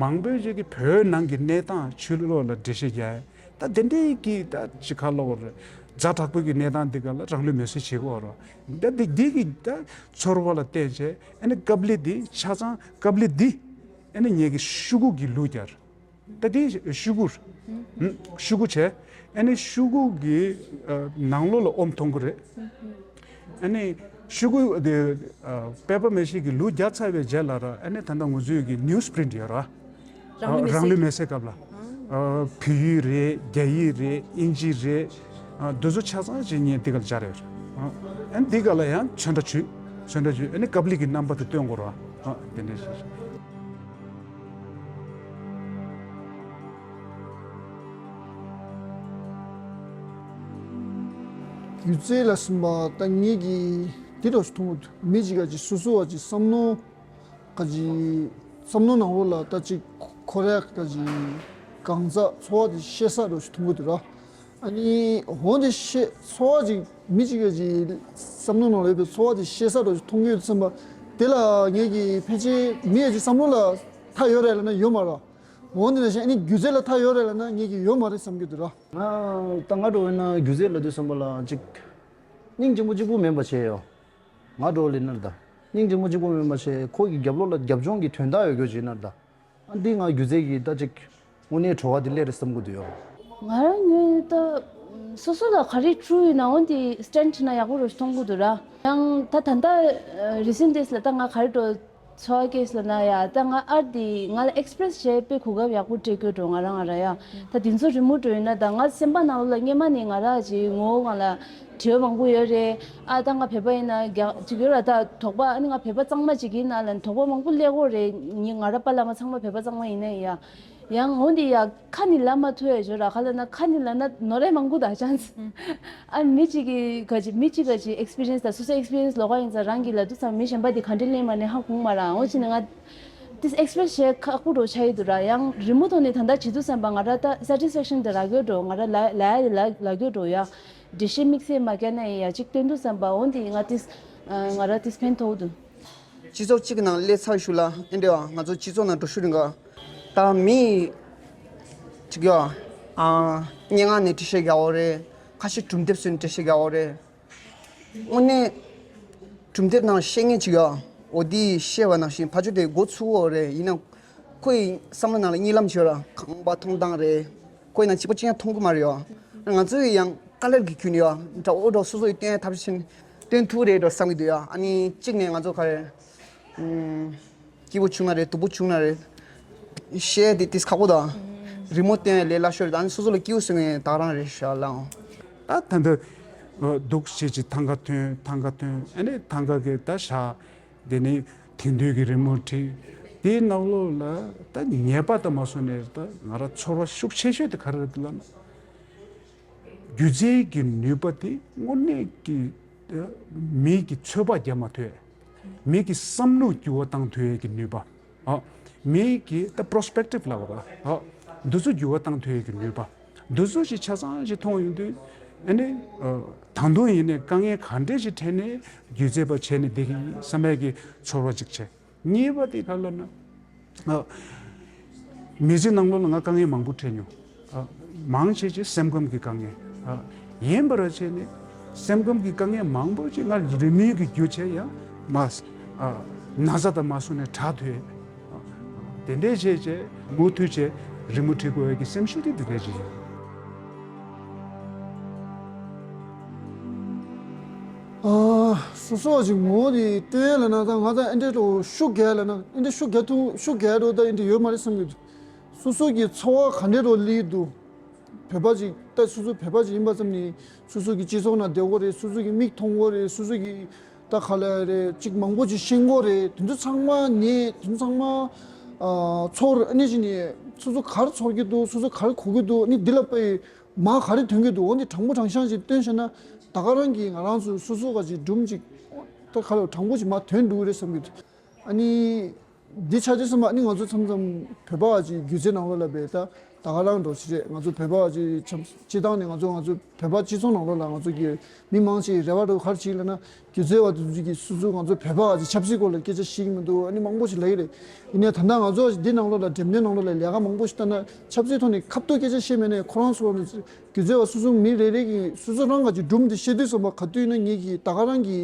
མང་པོས་ཅིག་གིས་བོད་ནང་གི་གནས་སྟངས་ཕྱི་ལོགས་ལ་འགྲེལ་བཤད་རྒྱག་ཡ། ད་དེ་འདྲའི་གི་ད་ཅིག་ག་ལབ་དགོས་རེད། ཛ་དྲག་པོའི་གི་གནས་སྟངས་འདི་ག་ལ་རང་ལུས་མེར་སྲེག་བྱེད་དགོས་རེད། ད་འདི་འདི་གི་ད་ཚོར་བ་ལ་བརྟེན་བྱས་ཨ་ནི་ཀབ་ལི་འདི་ཆ་ཚང་ཀབ་ལི་འདི་ཨ་ནི་ངེད་ཀྱི་ཤོག་གུ་གི་ལུགས་ཀྱང་རེད། ད་དེ་ཤོག་གུ་རེད། ཤོག་གུ་བྱས། ཨ་ནི་ཤོག་གུ་གི་ནང་ལོགས་ལ་ཨོམ་མཐོང་གི་རེད། ཨ་ནི་ཤོག་གུ་དེ་པེ་པར་མེ་ཤི་གི་ལུགས་རྒྱག་ཚར་བའི་རྗེས་ལ་ར་ཨ་ནི་ད་ལྟ་ང་ཚོའི་གི་ནིའུ་སི་པི་རིན་ཊི་ཡོད་ར། རང་ལུས་མེར་སྲེག་རང་ལུས་མེར་སྲེག་སྐབས་ལ་བོད་ཡིག་རེད། རྒྱ་ཡིག་རེད། ཨིན་ཇི་རེད། འདི་ཚོ་ཆ་ཚང་ཅིག་ངས་འདི་ག་ལ་སྦྱར་ཡོད་རེད། ཨ་ནི་འདི་ག་ལ་ཡང་ཚོན་ཁྲ་བྱུགས། ཚོན་ཁྲ་བྱུགས། ཨ་ནི་ཀབ་ལི་གི་རྣམ་པ་དེ་སྟོན་དགོས་ར། དེ་འདྲ་ཞིག་སྒྱུ་རྩལ་ལ་སོགས་པ་ད་ངེད་ཀྱིས་དེ་འདྲ་ཞིག་མཐོང་གི་འདུག་མི་གཅིག་ག་ཅིག་སོ་སོ་བ་ཅིག་བསམ་མནོ་ག་ཅིག་བསམ་མནོ་ནང་ལོགས་ལ་ད་ཅིག་ཁོ་རའི་ག་ཅིག་གང་ཟག་ཚོར་བ་ཅིག་བཤད་ས་འདྲ་ཞིག་མཐོང་གི་འདུག་ར། ཨ་ནི་འོན་ཏེ་བཤད་ཚོར་བ་ཅིག་མི་གཅིག་ག་ཅིག་བསམ་མནོ་ནང་ལ་ཡོད་པའི་ཚོར་བ་ཅིག་བཤད་ས་འདྲ་ཞིག་མཐོང་གི་ཡོད་བསམ་པ་དེ་ལ་ངེད་ཀྱིས་ཕལ་ཆེར་མི་ག་ཅིག་བསམ་བློ་ལ་མཐའ་ཡོད་རེད་ལབ་ན་ཡོད་མ་རེད། འོན་ཏེ་ནང་བཞིན་ཨ་ནི་སྒྱུ་རྩལ་ལ་མཐའ་ཡོད་རེད་ལབ་ན་ངེད་ཀྱིས་ཡོད་མ་རེད་བསམ་གྱི་འདུག་ར། ང་ད་ང་འདྲ་བོ་ཡིན་ན་སྒྱུ་རྩལ་ལབ་དུས་ཙམ་པ་ལ་ཅིག་སྙིང་རྗེ་མོ་གཅིག་པུ་མིན་པ་བྱས་ཡོད། ང་འདྲ་བོ་ལབ་ན་ད་སྙིང་རྗེ་མོ་གཅིག་པུ་མིན་པ་བྱས་ཁོ་གི་རྒྱབ་ལོགས་ལ་རྒྱབ་ལྗོངས་ཀྱི་དོན་དག་ཡོད་རྒྱུ་ཅིག་ཡིན་ན་ད། ཨ་འདི་ང་སྒྱུ་རྩལ་གྱི་ད་ཅིག་དངོས་གནས་བྲོ་བ་འདི་སླེབས་རེད་བསམ་གྱི་འདུག་ཡོད། ང་རང་ངོས་ད་སོ་སོ་ལ་ག་རེ་སྤྲུལ་ཡོད་ན་འོན་ཏེ་སི་ཊེན་ཌི་བྱས་ན་ཡག་པོ་རེད་མཐོང་གི་འདུག་ར། ཡང་ད་ད་ལྟ་རི་སེན་ཊི་ཌེ་ཛི་ལ་ད་ང་ག་རེ་འགྲོ། ཚོར་བ་སྐྱེས་ལབ་ན་ཡ། ད་ང་ཨར་འདི་ང་ལ་ཨེགས་པི་རེས་བྱེད་དཔེ་གོ་སྐབས་ཡག་པོ་སྤྲད་དགོས་འགྲོ། ང་རང་ང་རང་ཡ། ད་དེ་ཚོ་རི་མོ་འགྲོ་ཡིན་ན་ད་ང་སེམས་པ་ནང་ལོགས་ལ་སྔན་མ་ནས་ང་རང་ཅིག་ངོ་བོ་སྒང་ལ་དྲི་བ་མང་པོ་ཡོད་རེད། ཨ་ད་ང་བོད་པ་ཡིན་ན་རྒྱ་ཅིག་ཡོད་ར། ད་དོགས་པ། ཨ་ནི་ང་བོད་པ་གཙང་མ་ཅིག་ཡིན་ན་ལབ་དོགས་པ་མང་པོ་སླེབས་ཀྱི་ཡོད་རེད། ངའི་ང་རང་པཱ་ལགས་མ་ཚང་མ་བོད་པ་གཙང་མ་ཡིན་ནའི་ཡ། ཡང་འོ་འདི་ཡ་ཁ་ནས་ལབ་མ་ཐུབ་ཡ་ཡོད་ར། ག་ལབ་ན་ཁ་ནས་ལབ་ན་ནོར་ཡ་མང་པོ་འདུག་ཅན། ཨ་མི་གཅིག་གི་ག་ཅིག་མི་གཅིག་ག་ཅིག་ཨེགས་པི་རི་ཡན་སི་དང་སོ་སོའི་ཨེགས་པི་རི་ཡན་སི་ལོགས་ཀ་ཡིན་ཙང་རང་གིས་ལབ་དུས་ཙམ་མི་གཞན་པ་དེ་ག་འདྲས་ལབ་མ་ནས་ཧ་གོ་མ་ར། འོ་ཅི་ནས་ང་དེ་ཨེགས་པི་རེས་བྱེད་ཁག་པོ་འགྲོ་ཆགས་ཡི་འདུག་ར། ཡང་རི་མོ་ཐོག་ནས་ད་ལྟ་བྱེད་དུས་ཙམ་པ་ང་ར་ད་སེ་ཊི་སི་ཕེག་ཤན་དེ་རག་གི་ཡོད་འགྲོ། ང་ར་ལ་ལ་ཡ་ལ་ལ་གི་ཡོད་འགྲོ་ཡ། འགྲེལ་བཤད་དམིགས་བསལ་མ་བརྒྱབ་ན་ཡ་ཅིག་སྟོན་དུས་ཙམ་པ་འོ་འདི་ང་དེ་ང་ར་དེ་ཕན་ཐོགས་འདུག་སྤྱི་ཚོགས་གཅིག་གི་ནང་སླེབས་ཚར་ཞུ་ལ། ཨེ་འདྲ་བ་ང་ཚོ་སྤྱི་ཚོགས་ནང་འགྲོ་ཤུགས་རིང་ག་ད་མི་གཅིག་ཡོད་ཨ། སྙན་ངག་ནས་འགྲེལ་བཤད་རྒྱག་འོ་རེད། ཁ་ཤས་སྒྲུང་དེབ་བཟོས་ནས་འགྲེལ་བཤད་རྒྱག་འོ་རེད། དངོས་གནས་སྒྲུང་དེབ་ནང་བཤད་མཁན་གཅིག་ཡོད། འོ་དེ་བཤད་པ་ནང་བཞིན་ཕར་ཕྱོགས་དེ་མགོ་ཚུགས་འོ་རེད། ཡིན་ན་ཁོའི་བསམ་བློ་ནང་ལ་གཉིད་ལམ་ཅིག་ཡོད་ར། ཁང་པ་མཐོང་སྟངས་རེད། ཁོའི་ནང་གཅིག་པ་གཅིག་རྐྱང་མཐོང་གི་མ་རེད་ཡོད། ང་ཚོ་ཡི་ཡང་དཀའ་ལས་ཀྱི་ཁྱོན་ནས་ཡོད་འདྲ་བོ་འགྲོ། སོ་སོ་ཡི་སྟོན་ཐབས་ཤེས་སྟོན་ཐུབ་རེད་འགྲོ་བསམ་གྱི་འདུག་ཡ། ཨ་ནི་གཅིག་ནས་ང་ཚོ་ག་རེ། ཨུམ། སྐྱིད་པོ་བྱུང་ན་རེད། སྡུག་པོ་བྱུང་ན་རེད། བཤད་དེ་ཏིས་ཁག་པོ་དང་། རི་མོ་སྟོན་ལས་སླ་ཤོས་རེད། ཨ་ནི་སོ་སོ་ལ་སྐྱིད་པོ་བཟོ་མཁན་ད་ག་རང་རེད་ཤག་ལའང་། ད་ད་འདི་སྡུག་བྱེད་ཀྱི་ཐང་ག་ཐོན། ཐང་ག་ཐོན། ཨ་ནི་ཐང་ག་གི་ད་ཤག་དེ་ནི་དེང་དུས་ཀྱི་རི་མོ་བྲིས། དེའི་ནང་ལོགས་ལ་ད་ངེས་པ་ད་མ་སོང་ནས་ད་ང་ར་ཚོར་བ་ཤུགས་ཆེ་ཤོས་དེ་ག་རེ་རེད་ལབ་ན། སྒྱུ་རྩལ་གྱི་ནུས་པ་དེ་དངོས་གནས་ཀྱི་མི་གི་ཚོད་དཔག་རྒྱག་མ་ཐུབ། མི་གི་བསམ་བློ་འགྱུར་བ་བཏང་ཐུབ་ཡས་ཀྱི་ནུས་པ། ཨ། མི་གི་ད་པོ་རོ་སི་པེག་ཊིབ་ལབ་པ། ཨ། འདི་ཚོ་འགྱུར་བ་བཏང་ཐུབ་ཡས་ཀྱི་ནུས་པ། འདི་ཚོ་ཞིག་ཆ་ཚང་ཞིག་མཐོང་ཡོང་དུས། ཨ་ནི། ཨ། ད་དུང་ཡིན་ནའི་དཀའ་ངལ་ག་འདྲས་ཞིག་འཕྲད་ནས་སྒྱུ་རྩལ་པ་བྱས་ནས་བསྡད་ཀྱི་ཡིན་བསམ་ཡས་ཀྱི་ཚོར་བ་ཅིག་བྱས། གཉིས་པ་དེ་ག་ལབ་ན། ཨ། མི་ཚེ་ནང་ལོགས་ལ་ང་དཀའ་ངལ་མང་པོ་འཕྲད་མྱོང་། ཨ། མང་ཆེ་ཆེ་སེམས་ཁམས་ཀྱི་དཀའ་ངལ། ཨ། ཡིན་པ་ར་བྱས་ནས་སེམས་ཁམས་ཀྱི་དཀའ་ངལ་མང་པོ་ཅིག་ང་རི་མོའི་གི་རྒྱུ་བྱས་ཡང་མ། ཨ། ན་ཚ་དང་མ་སོང་ནས་དྲག་ཐུབ། ཨ། དེ་འདྲས་བྱས་བྱས་མུ་མཐུད་བྱས་རི་མོ་བྲི་དགོས་ཡ་གི་སེམས་ཤུགས་དེ་འདི་འདྲས་ཅིག་ཡིན། ཨ། སོ་སོ་ཅིག་ངོ་བོ་དེ་སྟོན་ཡ་ལ་ན་ད་ང་ད་ཨེ་འདྲས་ལོ་ཤུགས་རྒྱག་ལ་ན་ཨེ་འདྲས་ཤུགས་རྒྱག་ཐུབ་ཤུགས་རྒྱག་རོ་ད་ཨེ་འདྲས་ཡོད་མ་རེད་བསམ་གྱི་འདུག་སོ་སོ་གི་འཚོ་བ་ག་འདྲས་རོ་ལི་འདུག་བོད་པ་ཅིག་ད་སོ་སོ་བོད་པ་ཅིག་ཡིན་པ་ཙམ་ནས་སོ་སོ་གི་སྤྱི་ཚོགས་ནང་བསྡད་དགོས་རེད། སོ་སོ་གི་མིག་མཐོང་དགོས་རེད། སོ་སོ་གི་ད་ག་ལ་རེད་ཅིག་མང་པོ་ཅིག་ཤེས་དགོས་རེད། དེ་ཚོ་ཚང་མ་ནས་དེ་ཚོ་ཚང་མ་ཨ་ཚོར་ཨ་ནི་ཅིག་ནས་སོ་སོ་ག་རེ་ཚོར་གྱི་འདུག་སོ་སོ་ག་རེ་གོ་གི་འདུག་ཨ་ནི་འདི་ལ་དཔེ་མ་ག་རེ་ཐོན་གྱི་འདུག་འོ་འདི་དྲང་པོ་དྲང་བཞག་ཅིག་སྟོན་བྱས་ན་ད་ག་རང་གིས་ང་རང་ཚོ་སོ་སོ་ག་ཅིག་སྒྲུང་ཅིག་ད་ག་ལ་དྲང་པོ་ཅིག་མ་ཐོན་འགྲོ་གི་རེད་བསམ་གྱི་འདུག་ཨ་ནི། འདི་ཆ་དེ་སོང་མ་ནི་ང་ཚོ་མཚམས་མཚམས་བོད་པ་བ་ཅིག་སྒྱུ་རྩལ་ནང་ལོགས་ལ་བས་ད་ད་ག་རང་འགྲོ་ཞིག་རེད། ང་ཚོ་བོད་པ་བ་ཅིག་ཆབ་སྤྱི་བཏང་ནས་ང་ཚོ་ང་ཚོ་བོད་པ་སྤྱི་ཚོགས་ནང་ལོགས་ལ་ང་ཚོ་གི་མི་མང་ཆེ་རེ་བ་འགྲོ་གར་ཅིག་ལ་ན་སྒྱུ་རྩལ་བ་དེ་ཚོ་གི་སུ་ཚོ་ང་ཚོ་བོད་པ་བ་ཅིག་ཆབ་སྲིད་སྐོར་ལ་སྐད་ཆ་བཤད་ཀྱི་མི་འདུག་ཨ་ནི་མང་པོ་ཞིག་ལབ་ཀྱི་རེད། ཡིན་ནའི་ད་ལྟ་ང་ཚོ་འདི་ནང་ལོགས་ལ་འགྲེམས་སྟོན་ནང་ལོགས་ལ་ལས་ཀ་མང་པོ་ཞིག་བལྟས་ན་ཆབ་སྲིད་ཐོག་ནས་ཁ་ཐུག་སྐད་ཆ་བཤད་མེད་ནའི་ཁོ་རང་ཚོ་ནི་སྒྱུ་རྩལ་བ་སུ་ཚོ་མི་རེ་རེ་གི་སུ་ཚོ་རང་ག་ཅིག་སྒྲུང་དེ་བཤད་དུས་སོང་པ་ག་དུས་ན་ངེད་ཀྱི་ད་ག་རང་གི་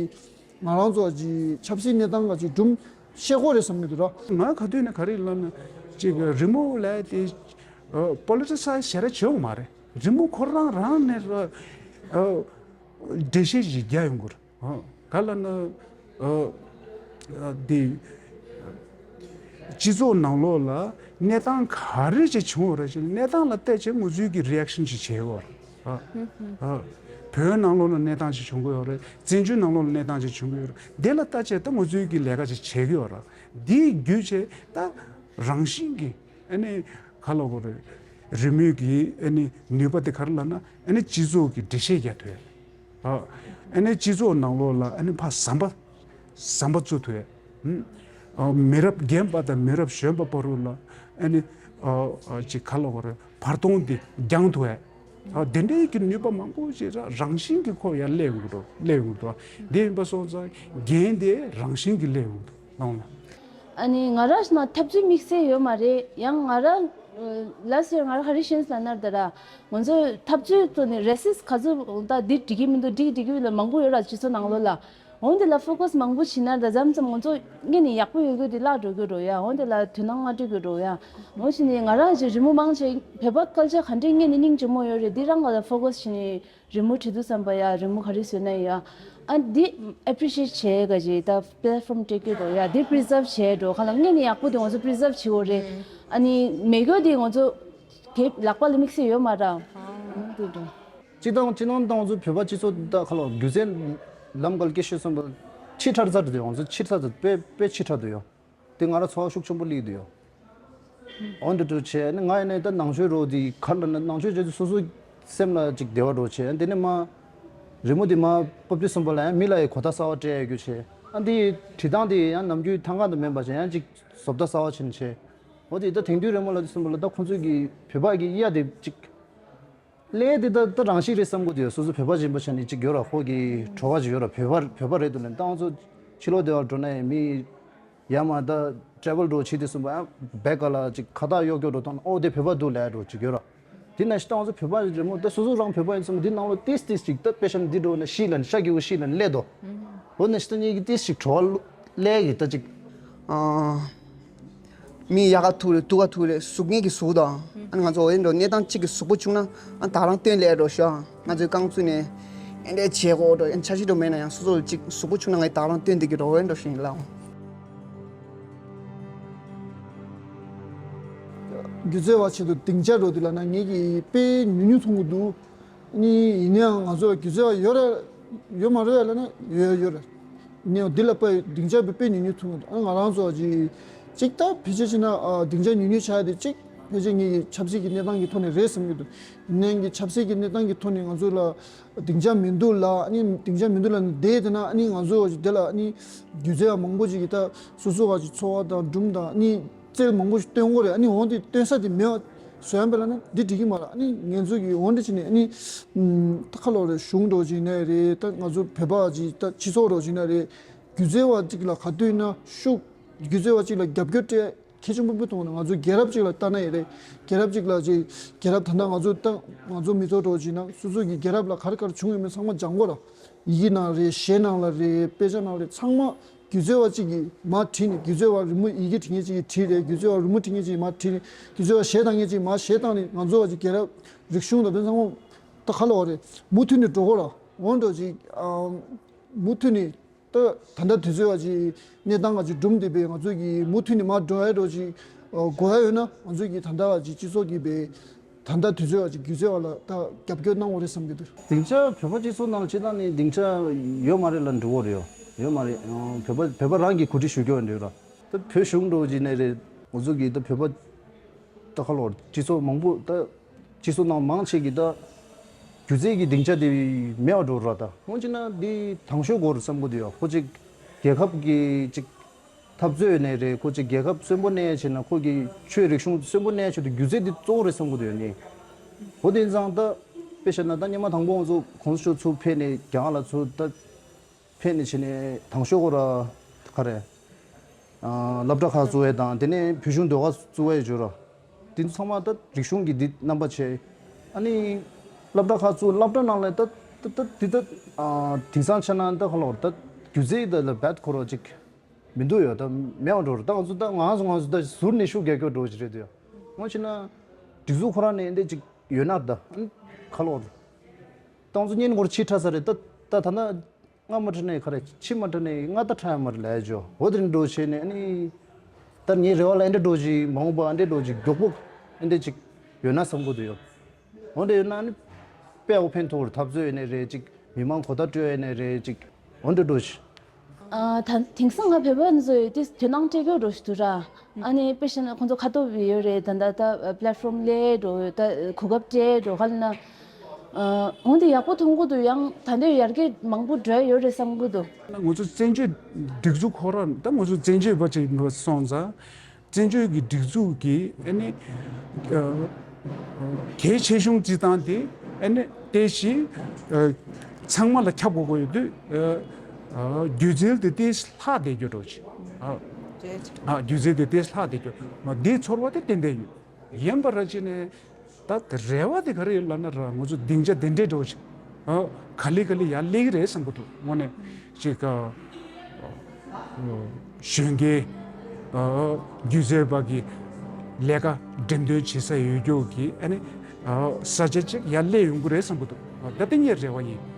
ང་རང་ཚོ་ཅིག་ཆབ་སྲིད་གནས་སྟངས་ག་ཅིག་སྒྲུང་བཤད་དགོས་རེད་བསམ་གྱི་འདུག་ར། ང་ག་དུས་ནས་ག་རེ་ལབ་ན་ཅིག་རི་མོ་ལབ་དེ་པོ་ལི་ཊི་སའི་ཛི་བྱེད་ར་བྱེད་འོང་མ་རེད། རི་མོ་ཁོ་རང་རང་ནས་ར་འགྲེལ་བཤད་ཅིག་རྒྱག་ཡོང་དགོས་རེད། ག་ལབ་ན་འདི། སྤྱི་ཚོགས་ནང་ལོགས་ལ་གནས་སྟངས་ག་རེ་ཅིག་བྱུང་བ་རེད་ཅེས་གནས་སྟངས་ལ་བལྟས་བྱས་ང་ཚོའི་གི་རི་ཨེག་ཤན་ཅིག་བྱེད་ཡོད་རེད། ཨ། ཨ། བོད་ནང་ལོགས་ལ་གནས་སྟངས་ཅིག་བྱུང་གི་ཡོད་རེད། བཙན་བྱོལ་ནང་ལོགས་ལ་གནས་སྟངས་ཅིག་བྱུང་གི་ཡོད་རེད། དེ་ལ་བལྟས་བྱས་ད་ང་ཚོའི་གི་ལས་ཀ་ཅིག་བྱེད་ཀྱི་ཡོད་རེད། དེའི་བརྒྱུད་བྱས་ད་རང་བཞིན་གྱི་ཨ་ནི་ག་ལབ་དགོས་རེད། རི་མོའི་གི་ཨ་ནི་ནུས་པ་དེ་ག་རེ་ལབ་ན་ཨ་ནི་སྤྱི་ཚོགས་ཀྱི་འགྲེལ་བཤད་རྒྱག་ཐུབ་ཡ། ཨ། ཨ་ནི་སྤྱི་ཚོགས་ནང་ལོགས་ལ་ཨ་ནི་ཕར་ཟམ་པ། ཟམ་པ་བཙུགས་ཐུབ་ཡ། ཨ། མི་རབས་རྒན་པ་དང་མི་རབས་གཞོན་པ་བར་དུ་ལ་ཨ་ནི། ཨ། ཨ། ཅིག་ག་ལབ་དགོས་རེད། བར་སྟོང་འདི་རྒྱང་ཐུབ་ཡ། ཨ། དེ་འདྲའི་གི་ནུས་པ་མང་པོ་ཞིག་ར་རང་བཞིན་གྱི་ཁོ་ཡར་སླེབས་ཡོང་གི་འདུག་སླེབས་ཡོང་གི་འདུག་དེ་ཡིན་པ་སོང་ཙང་འགན་དེ་རང་བཞིན་གྱིས་སླེབས་ཡོང་གི་འདུག་ལོང་ལ། ཨ་ནི་ང་རང་ཞིག་ན་འཐབ་རྩོད་དམིགས་བསལ་ཡོད་མ་རེད། ཡང་ང་རང་ལ་སེར་ང་རང་ག་རེ་ཤེས་ལབ་ན་ད་ར་ང་ཚོ་འཐབ་རྩོད་ཐོག་ནས་རེ་སིས་ག་ཚོད་ད་འདི་འགྲིག་གི་མི་འདུག་འགྲིག་འགྲིག་གི་ལ་མང་པོ་ཡོད་ར་སྤྱི་ཚོགས་ནང་ལོགས་ལ། འོན་ཏེ་ལ་ཕོ་ཀས་མང་པོ་བྱེད་ན་ད་མཚམས་མཚམས་ང་ཚོ་ངས་ནི་ཡག་པོ་ཡོད་རྒྱུ་དེ་བརླག་འགྲོ་གི་འགྲོ་ཡ། འོན་ཏེ་ལ་དོ་སྣང་མ་སྤྲད་གི་འགྲོ་ཡ། འོ་ཕྱིན་ནས་ང་རང་ཅིག་རི་མོ་མང་ཆེ་བོད་པ་ཀལ་ཅར་ག་འདྲས་ངས་ནི་སྙིང་རྗེ་མོ་ཡོད་རེད། འདི་རང་ག་ལ་ཕོ་ཀས་བྱེད་ནས་རི་མོ་བྲིས་དུས་ཙམ་པ་ཡ་རི་མོ་ག་རེ་བཟོས་ན་ཡ། ཨ་ ཨ་འདི་ཨེ་པི་རི་ཤི་ཨེཊ་བྱེད་ག་ཅིག་ད་པི་ལེཊ་ཕོམ་སྤྲད་རྒྱུ་འདུག་ཡ། འདི་པི་རི་ཛརབ་བྱས་འགྲོ་ཁ་ལ་ངས་ནི་ཡག་པོ་དེ་ང་ཚོ་པི་རི་ཛརབ་བྱེད་འོ་རེད། ཨ་ནི་མེད་རྒྱུ་དེ་ང་ཚོ་གེ་ལག་པ་ལ་དམིགས་བསལ་ཡོད་མ་རེད། འོ་དེ་འདྲ། སྤྱི་བཏང་སྤྱི་བཏང་དང་ང་ཚོ་བོད་པ་སྤྱི་ཚོགས་ད་ཁ་ལོ་སྒྱུ་རྩལ་ལམ་ག་ལ་སྐྱེ་ཤོད་བསམ་པ་ཕྱི་དྲགས་ཚར་འདུག་ང་ཚོ་ཕྱི་དྲགས་ཚར་དཔེ་དཔེ་ཕྱི་དྲགས་འདུག་ཡོ། དེ་ང་རང་ཚོར་བ་ཤུགས་ཆེན་པོ་སླེབས་འདུག་ཡོ། འོ་འདྲ་འདྲ་བྱས་ནས་ང་ཡིན་ནའི་ད་ནང་ཆོས་རོ་དེ་ག་ལ་ན་ནང་ཆོས་བྱས་ཚེ་སོ་སོ་སེམས་ལ་ཅིག་བདེ་བ་འདྲ་བྱས། དེ་ནས་མ་རི་མོ་དེ་མ་ཕབ་དུས་གསུམ་པ་ལ་ཡང་མི་ལ་ཡི་གོ་བརྡ་གསར་བ་སྤྲད་ཡོད་རྒྱུ་བྱས། ཨ་འདི་བྲིས་སྟངས་དེ་ཡང་ནམ་རྒྱུན་ཐང་ག་དང་མིན་པ་བྱས་ཡང་ཅིག་བཟོ་ལྟ་གསར་བ་བྱས་ནས་བྱས། འོ་དེ་ད་དེང་དུས་རི་མོ་ལ་དུས་གསུམ་པ་ལ་ད་ཁོང་ཚོས་ཀྱི་བོད་པ་གི་གཡའ་དེ་ཅིག་ཀླད་དེ་ད་ད་རང་བཞིན་རེད་བསམ་གི་འདུག་ཡོ། སོ་སོ་བོད་པ་ཡིན་པ་ཆ་ནས་ཅིག་ཡོད་ར། ཁོ་གི་བྲོ་བ་ཅིག་ཡོད་ར། བོད་པ་བོད་པ་རེད་འདུག་ལབ། ད་ང་ཚོ་ཕྱི་ལོགས་སྡེ་བར་འགྲོ་ན་ཡང་མི་ཡར་མར་ད་ཊེ་རེ་ཝལ་འགྲོ་བྱེད་དུས་གསུམ་པ་ཡང་བེག་ག་ལ་ཅིག་ཁ་བཏགས་གཡོག་གྱོག་འགྲོ་བཏང་ན་ཨོ་དེ་བོད་པ་འདུག་ལབ་འགྲོ་ཅིག་ཡོད་ར། དེ་ན་ཤི་ད་ང་ཚོ་བོད་པ་རི་མོ་ད་སོ་སོ་རང་བོད་པ་ཡིན་ཙང་འདི་ནང་ལོགས་ཏིས་ཏིས་ཅིག་ད་དཔེ་ཆ་ནི་འདི་འགྲོ་ན་ཤི་ལ་ནི་ཤ་གི་འུ་ཤི་ལ་ནི་སླེབས་དོ། འོ་ན་ཤི་ད་ངེད་ཀྱི་ཏིས་ཅིག་བྲོ་བ་ཀླད་ཀྱི་ད་ཅིག་ཨ། མི་ཡག་ག་ཐུག་རེད། སྡུག་ག་ཐུག་རེད། གཟུགས་ངན་གྱི་གཟུགས་དང་། ཨ་ནི་ང་ཚོ་འོ་ཡིན་འགྲོ་གནས་སྟངས་གཅིག་གི་གཟུགས་པོ་ཆུང་ན་ཨ་ད་རང་སྟོན་ལས་འགྲོ་ཤོག་ང་ཚོའི་རྐང་བཙུགས་ནས་ཨེ་འདྲས་བྱེད་དགོས་འགྲོ་ཡང་འཆར་གཞི་འགྲོ་མེད་ན་ཡང་སོ་སོ་ལ་གཅིག་གཟུགས་པོ་ཆུང་ན་ངས་ད་རང་སྟོན་བསྡད་ཀྱི་འགྲོ་འོ་ཡིན་འགྲོ་ཞིག་ཡིན་ལགས། སྒྱུ་རྩལ་བ་ཆེད་དུ་སྡིངས་ཆ་འགྲོ་དུས་ལ་ན་ངེད་ཀྱིས་དཔེ་ཉུང་ཉུང་མཐོང་གི་འདུག་ནི་ཡིན་ནའང་ང་ཚོ་སྒྱུ་རྩལ་བ་ཡོད་རེད་ཡོད་མ་རེད་ལབ་ན་ཡོད་ཡོད་རེད། ནི་འདི་ལ་དཔེ་སྡིངས་ཆ་དཔེ་ཉུང་ཉུང་མཐོང་གི་འདུག་ཨ་ང་རང་ཚོ་ཅིག་ཅིག་ད་ཕལ་ཆེར་བྱས་ན་ཨ་སྡིངས་ཆ་ཉུང་ཉུང་ཆགས་ཏེ་ཅིག་ཕལ་ཆེར་ངེད་ཀྱི་ཆབ་སྲིད་ཀྱི་གནས་སྟངས་ཀྱི་ཐོག་ནས་རེད་བསམ་གྱི་འདུག་ཡིན་ནའང་གི་ཆབ་སྲིད་ཀྱི་གནས་སྟངས་ཀྱི་ཐོག་ནས་ང་ཚོ་ལ་སྡིངས་ཆ་མི་འདུག་ལ་ཨ་ནི་སྡིངས་ཆ་མི་འདུག་ལ་ནི་བསྡད་དེ་ན་ཨ་ནི་ང་ཚོ་ཅིག་དེ་ལ་ཨ་ནི་སྒྱུ་རྩལ་བ་མང་པོ་ཅིག་གིས་ད་སོ་སོ་བ་ཅིག་འཚོ་བ་དང་སྒྲུང་དང་ཨ་ནི། རྩལ་མང་པོ་ཞིག་སྟོན་དགོས་རེད། ཨ་ནི་འོང་དེ་སྟོན་ས་དེ་མེད་པ་བཟོ་ཡང་པ་ལ་ན་འདི་འགྲིག་གི་མ་རེད། ཨ་ནི་ངན་ཚོ་གི་འོང་འདྲ་བྱས་ནས་ཨ་ནི་ད་ཁ་ལོ་རེད་གཞུང་འགྲོ་བྱས་ནས་རེད། ད་ང་ཚོ་བོད་པ་ཅིག་ད་སྤྱི་ཚོགས་འགྲོ་བྱས་ནས་རེད། སྒྱུ་རྩལ་བ་ཅིག་ལ་ག་དུས་ན་ཤུགས་སྒྱུ་རྩལ་བ་ཅིག་ལ་རྒྱབ་སྐྱོར་སྤྲད་གལ་ཆེན་པོ་མཐོང་ན་ང་ཚོ་རྒྱལ་རབས་ཅིག་ལ་ལྟ་ན་ཡིན་རེད། རྒྱལ་རབས་ཅིག་ལ་ཅིག་རྒྱལ་རབས་ད་ལྟ་ང་ཚོ་ད་ང་ཚོ་མི་ཚོགས་འགྲོ་བྱས་ན་སོ་སོ་གི་རྒྱལ་རབས་ལ་ག་རེ་ག་རེ་བྱུང་ཡོད་མེད་ཚང་མ་སྦྱང་དགོས་ར། ཡི་གེ་ནང་རེད། གཞས་ནང་ལ་རེད། དཔེ་ཆ་ནང་རེད། ཚང་མ་སྒྱུ་རྩལ་བ་གཅིག་གིས་མར་བྲིས་ནས་སྒྱུ་རྩལ་བ་རི་མོ་ཡི་གེ་བྲིས་མཁན་གཅིག་གིས་བྲིས་རེད། སྒྱུ་རྩལ་བ་རི་མོ་བྲིས་མཁན་གཅིག་གིས་མར་བྲིས་ནས་སྒྱུ་རྩལ་བ་གཞས་བཏང་མཁན་གཅིག་གིས་མར་གཞས་བཏང་ནས་ང་ཚོ་བ་གཅིག་རྒྱལ་རབས་རིག་གཞུང་དང་དེ་ཚང་མ་ད་ག་ལ་བ་རེད། མུ་མཐུད་ནས་འགྲོ་དགོས་ར། འོ་འགྲོ་གཅིག་མུ་མཐུད་ནས་ད་ད་ལྟ་དུས་ཚོད་བ་གཅིག་གནས་སྟངས་བ་གཅིག་སྒྲུང་དེ་བས་ང་ཚོ་གིས་མུ་མཐུད་ནས་མར་འགྲོ་ཡ་འགྲོ་གཅིག་དགོས་ཡ་ཡོད་ན་ང་ཚོ་གིས་ད་ལྟ་བ་གཅིག་སྤྱི་ཚོགས་ཀྱི་བས། ད་ལྟ་དུས་ཚོད་བ་ཅིག་སྒྱུ་རྩལ་བ་ལ་ད་རྒྱབ་སྐྱོར་གནང་དགོས་རེད་བསམ་གྱི་འདུག་སྡིངས་ཆ་བོད་པ་སྤྱི་ཚོགས་ནང་ལ་སྤྱི་བཏང་ནས་སྡིངས་ཆ་ཡོད་མ་རེད་ལབ་འགྲོ་གི་རེད་ཡོད་མ་རེད། བོད་པ་བོད་པ་རང་གིས་གོ་སྒྲིག་ཞུ་རྒྱུ་འདྲ་ར། ད་བོད་གཞུང་འགྲོ་གི་ནས་རེད། ང་ཚོ་གིས་ད་བོད་པ་ད་ཁ་ལོར་སྤྱི་ཚོགས་མང་པོ་ད་སྤྱི་ཚོགས་ནང་མང་ཆེ་གིས་ད་སྒྱུ་རྩལ་གྱི་སྡིངས་ཆ་དེ་མེད་པ་འགྲོ་ར། ད་འོན་ཅི་ན་འདི་དང་ཤོས་དགོས་རེད་བསམ་གྱི་འདུག་ཡ། ཁོ་ཅིག་རྒྱལ་ཁབ་ཀྱི་ཅིག་འཐབ་རྩོད་ནས་རེད། ཁོ་ཅིག་རྒྱལ་ཁབ་གསོན་པོ་གནས་བྱས་ན་ཁོ་གི་ཆོས་རིག་གཞུང་གསོན་པོ་གནས་ཆེད་དུ་སྒྱུ་རྩལ་འདི་གཙོ་བོ་རེད་བསམ་གྱི་འདུག་ཡ་ནི། འོ་དེ་ཙང་ད་དཔེ་བཤད་ན་ད་སྙེ་མ་དང་པོ་ང་ཚོ་གོང་ས་མཆོག་ཚུར་ཕེབས་ནས་རྒྱ་གར་ལ་ཚུར་ད་ཕེབས་ནས་བྱས་ནས་དང་ཤོས་ཁོ་ར་ག་རེ་སློབ་གྲྭ་ཁག་བཙུགས་ཡས་དང་དེ་ནས་བོད་གཞུང་ཟློས་གར་བཙུགས་ཡས་བརྗོད་ར། དེ་ཚོ་ཚང་མ་ད་རིག་གཞུང་གི་འདི་རྣམ་པ་བྱས། ཨ་ནི་སློབ་གྲྭ་ཁག་བཙུགས་སློབ་གྲྭ་ནང་ལ་ད་ད་ད་འདི་ད་དེང་སང་ཆ་ན་ད་ག་ལོར་ད་སྒྱུ་རྩལ་ད་ལ་རྦད་ཁོ་ར་ཅིག་མི་འདུག་ཡོད་ད་མེད་པ་འགྲོ་རེད། ད་ང་ཚོ་ད་ང་ཚོ་ང་ཚོ་ད་ཟུར་ནས་ཤུགས་རྒྱག་རྒྱུ་འགྲོ་ཅིག་རེད་འདུག་འོ་ཕྱིན་ན་སྒྲིག་འཛུགས་ཁོ་རང་ནས་འདི་ཅིག་ཡོད་ན་ད་ཁ་ལོ་ད་ང་ཚོ་གཉེན་སྐོར་ཕྱི་ཁྲ་ས་རེད། ད་ད་ད་ན་ང་མ་ཁྲ་ནས་ཁ་རེད་ཕྱི་མ་ཁྲ་ནས་ང་ད་ཁྲ་ཡ་མ་རེད་ལས་ཇོ་འོ་དེ་འགྲོ་བྱས་ནས་ཨ་ནི་ད་ངའི་རེ་བ་ལ་འདི་འགྲོ་ཅིག་མ་འོངས་པ་འདི་འགྲོ་ཅིག་མགྱོགས་པོ་འདི་ཅིག་ཡོད་ན་བསམ་གི་འདུག་ཡོད། འོ་འདྲ་ཡོད་ན་ནི་དཔེ་ཨོ་ཕན་ཐོགས་འཐབ་རྩོད་ཡིན་ནའི་རེད་ཅིག་མི་མང་གོ་བརྡ་སྤྲོད་ཡིན་ནའི་རེད་ཅིག་འོ་འདྲ་འགྲོ་ཞིག་ཨ་ད་དེང་སང་ང་བོད་པ་ཚོས་དེ་དོ་སྣང་སྤྲད་རྒྱུ་འགྲོ་ཞིག་འདུག་ར། ཨ་ནི་དཔེ་བཤད་ན་ཁོང་ཚོ་ཁ་ཐོབ་ཡོད་རེད། ད་ལྟ་ད་པི་ལེཊ་ཕོམ་ལས་འགྲོ་ད་གོ་སྐབས་སྤྲད་འགྲོ་ག་ལ་ན། འོ་འདི་ཡག་པོ་མཐོང་གི་འདུག་ཡང་ད་འདོད་ཡར་རྒྱས་མང་པོ་འགྲོ་ཡ་ཡོད་རེད་བསམ་གི་འདུག་ང་ཚོ་བཙན་བྱོལ་སྒྲིག་འཛུགས་ཁོ་རང་ད་ང་ཚོ་བཙན་བྱོལ་བ་ཅིག་སོང་ཙང་། བཙན་བྱོལ་གྱི་སྒྲིག་འཛུགས་ཀྱི་ཨ་ནི་ཨ་གལ་ཆེ་ཤོས་ཅིག་དང་དེ་ཨ་ནི་དེ་བཞིན་ཨ་ཚང་མ་ལ་ཁྱབ་དགོས་ཀྱི་ཡོད་དུས་ཨ་ཨ་སྒྱུ་རྩལ་དེ་དེ་ལྷག་བསྡད་རྒྱུ་འགྲོ་ཆེ་ཨ་ཨ་སྒྱུ་རྩལ་དེ་དེ་ལྷག་བསྡད་རྒྱུ་མ་དེ་ཚོར་བ་དེ་ཏན་ཏན་ཡོད། ཡིན་པ་ར་ཅི་ནས་ད་རེ་བ་དེ་ག་རེ་ཡོད་ལབ་ན་ར་ང་ཚོ་སྡིངས་ཆ་དེ་འདྲས་འགྲོ་ཆེ་ཨ་ག་ལེ་ག་ལེ་ཡར་སླེབས་ཀྱི་རེད་བསམ་གི་འདུག་དངོས་གནས་ཅིག་ཨ། གཞོན་སྐྱེས་སྒྱུ་རྩལ་པ་གི་ལས་ཀ་འགྲེམས་སྟོན་བྱེད་ས་ཡོད་རྒྱུ་གི་ཨ་ནི་ས་ཆ་ཅིག་ཡར་སླེབས་ཡོང་གི་རེད་བསམ་གི་འདུག་ད་ལྟ་ངའི་རེ་བ་ཡིན།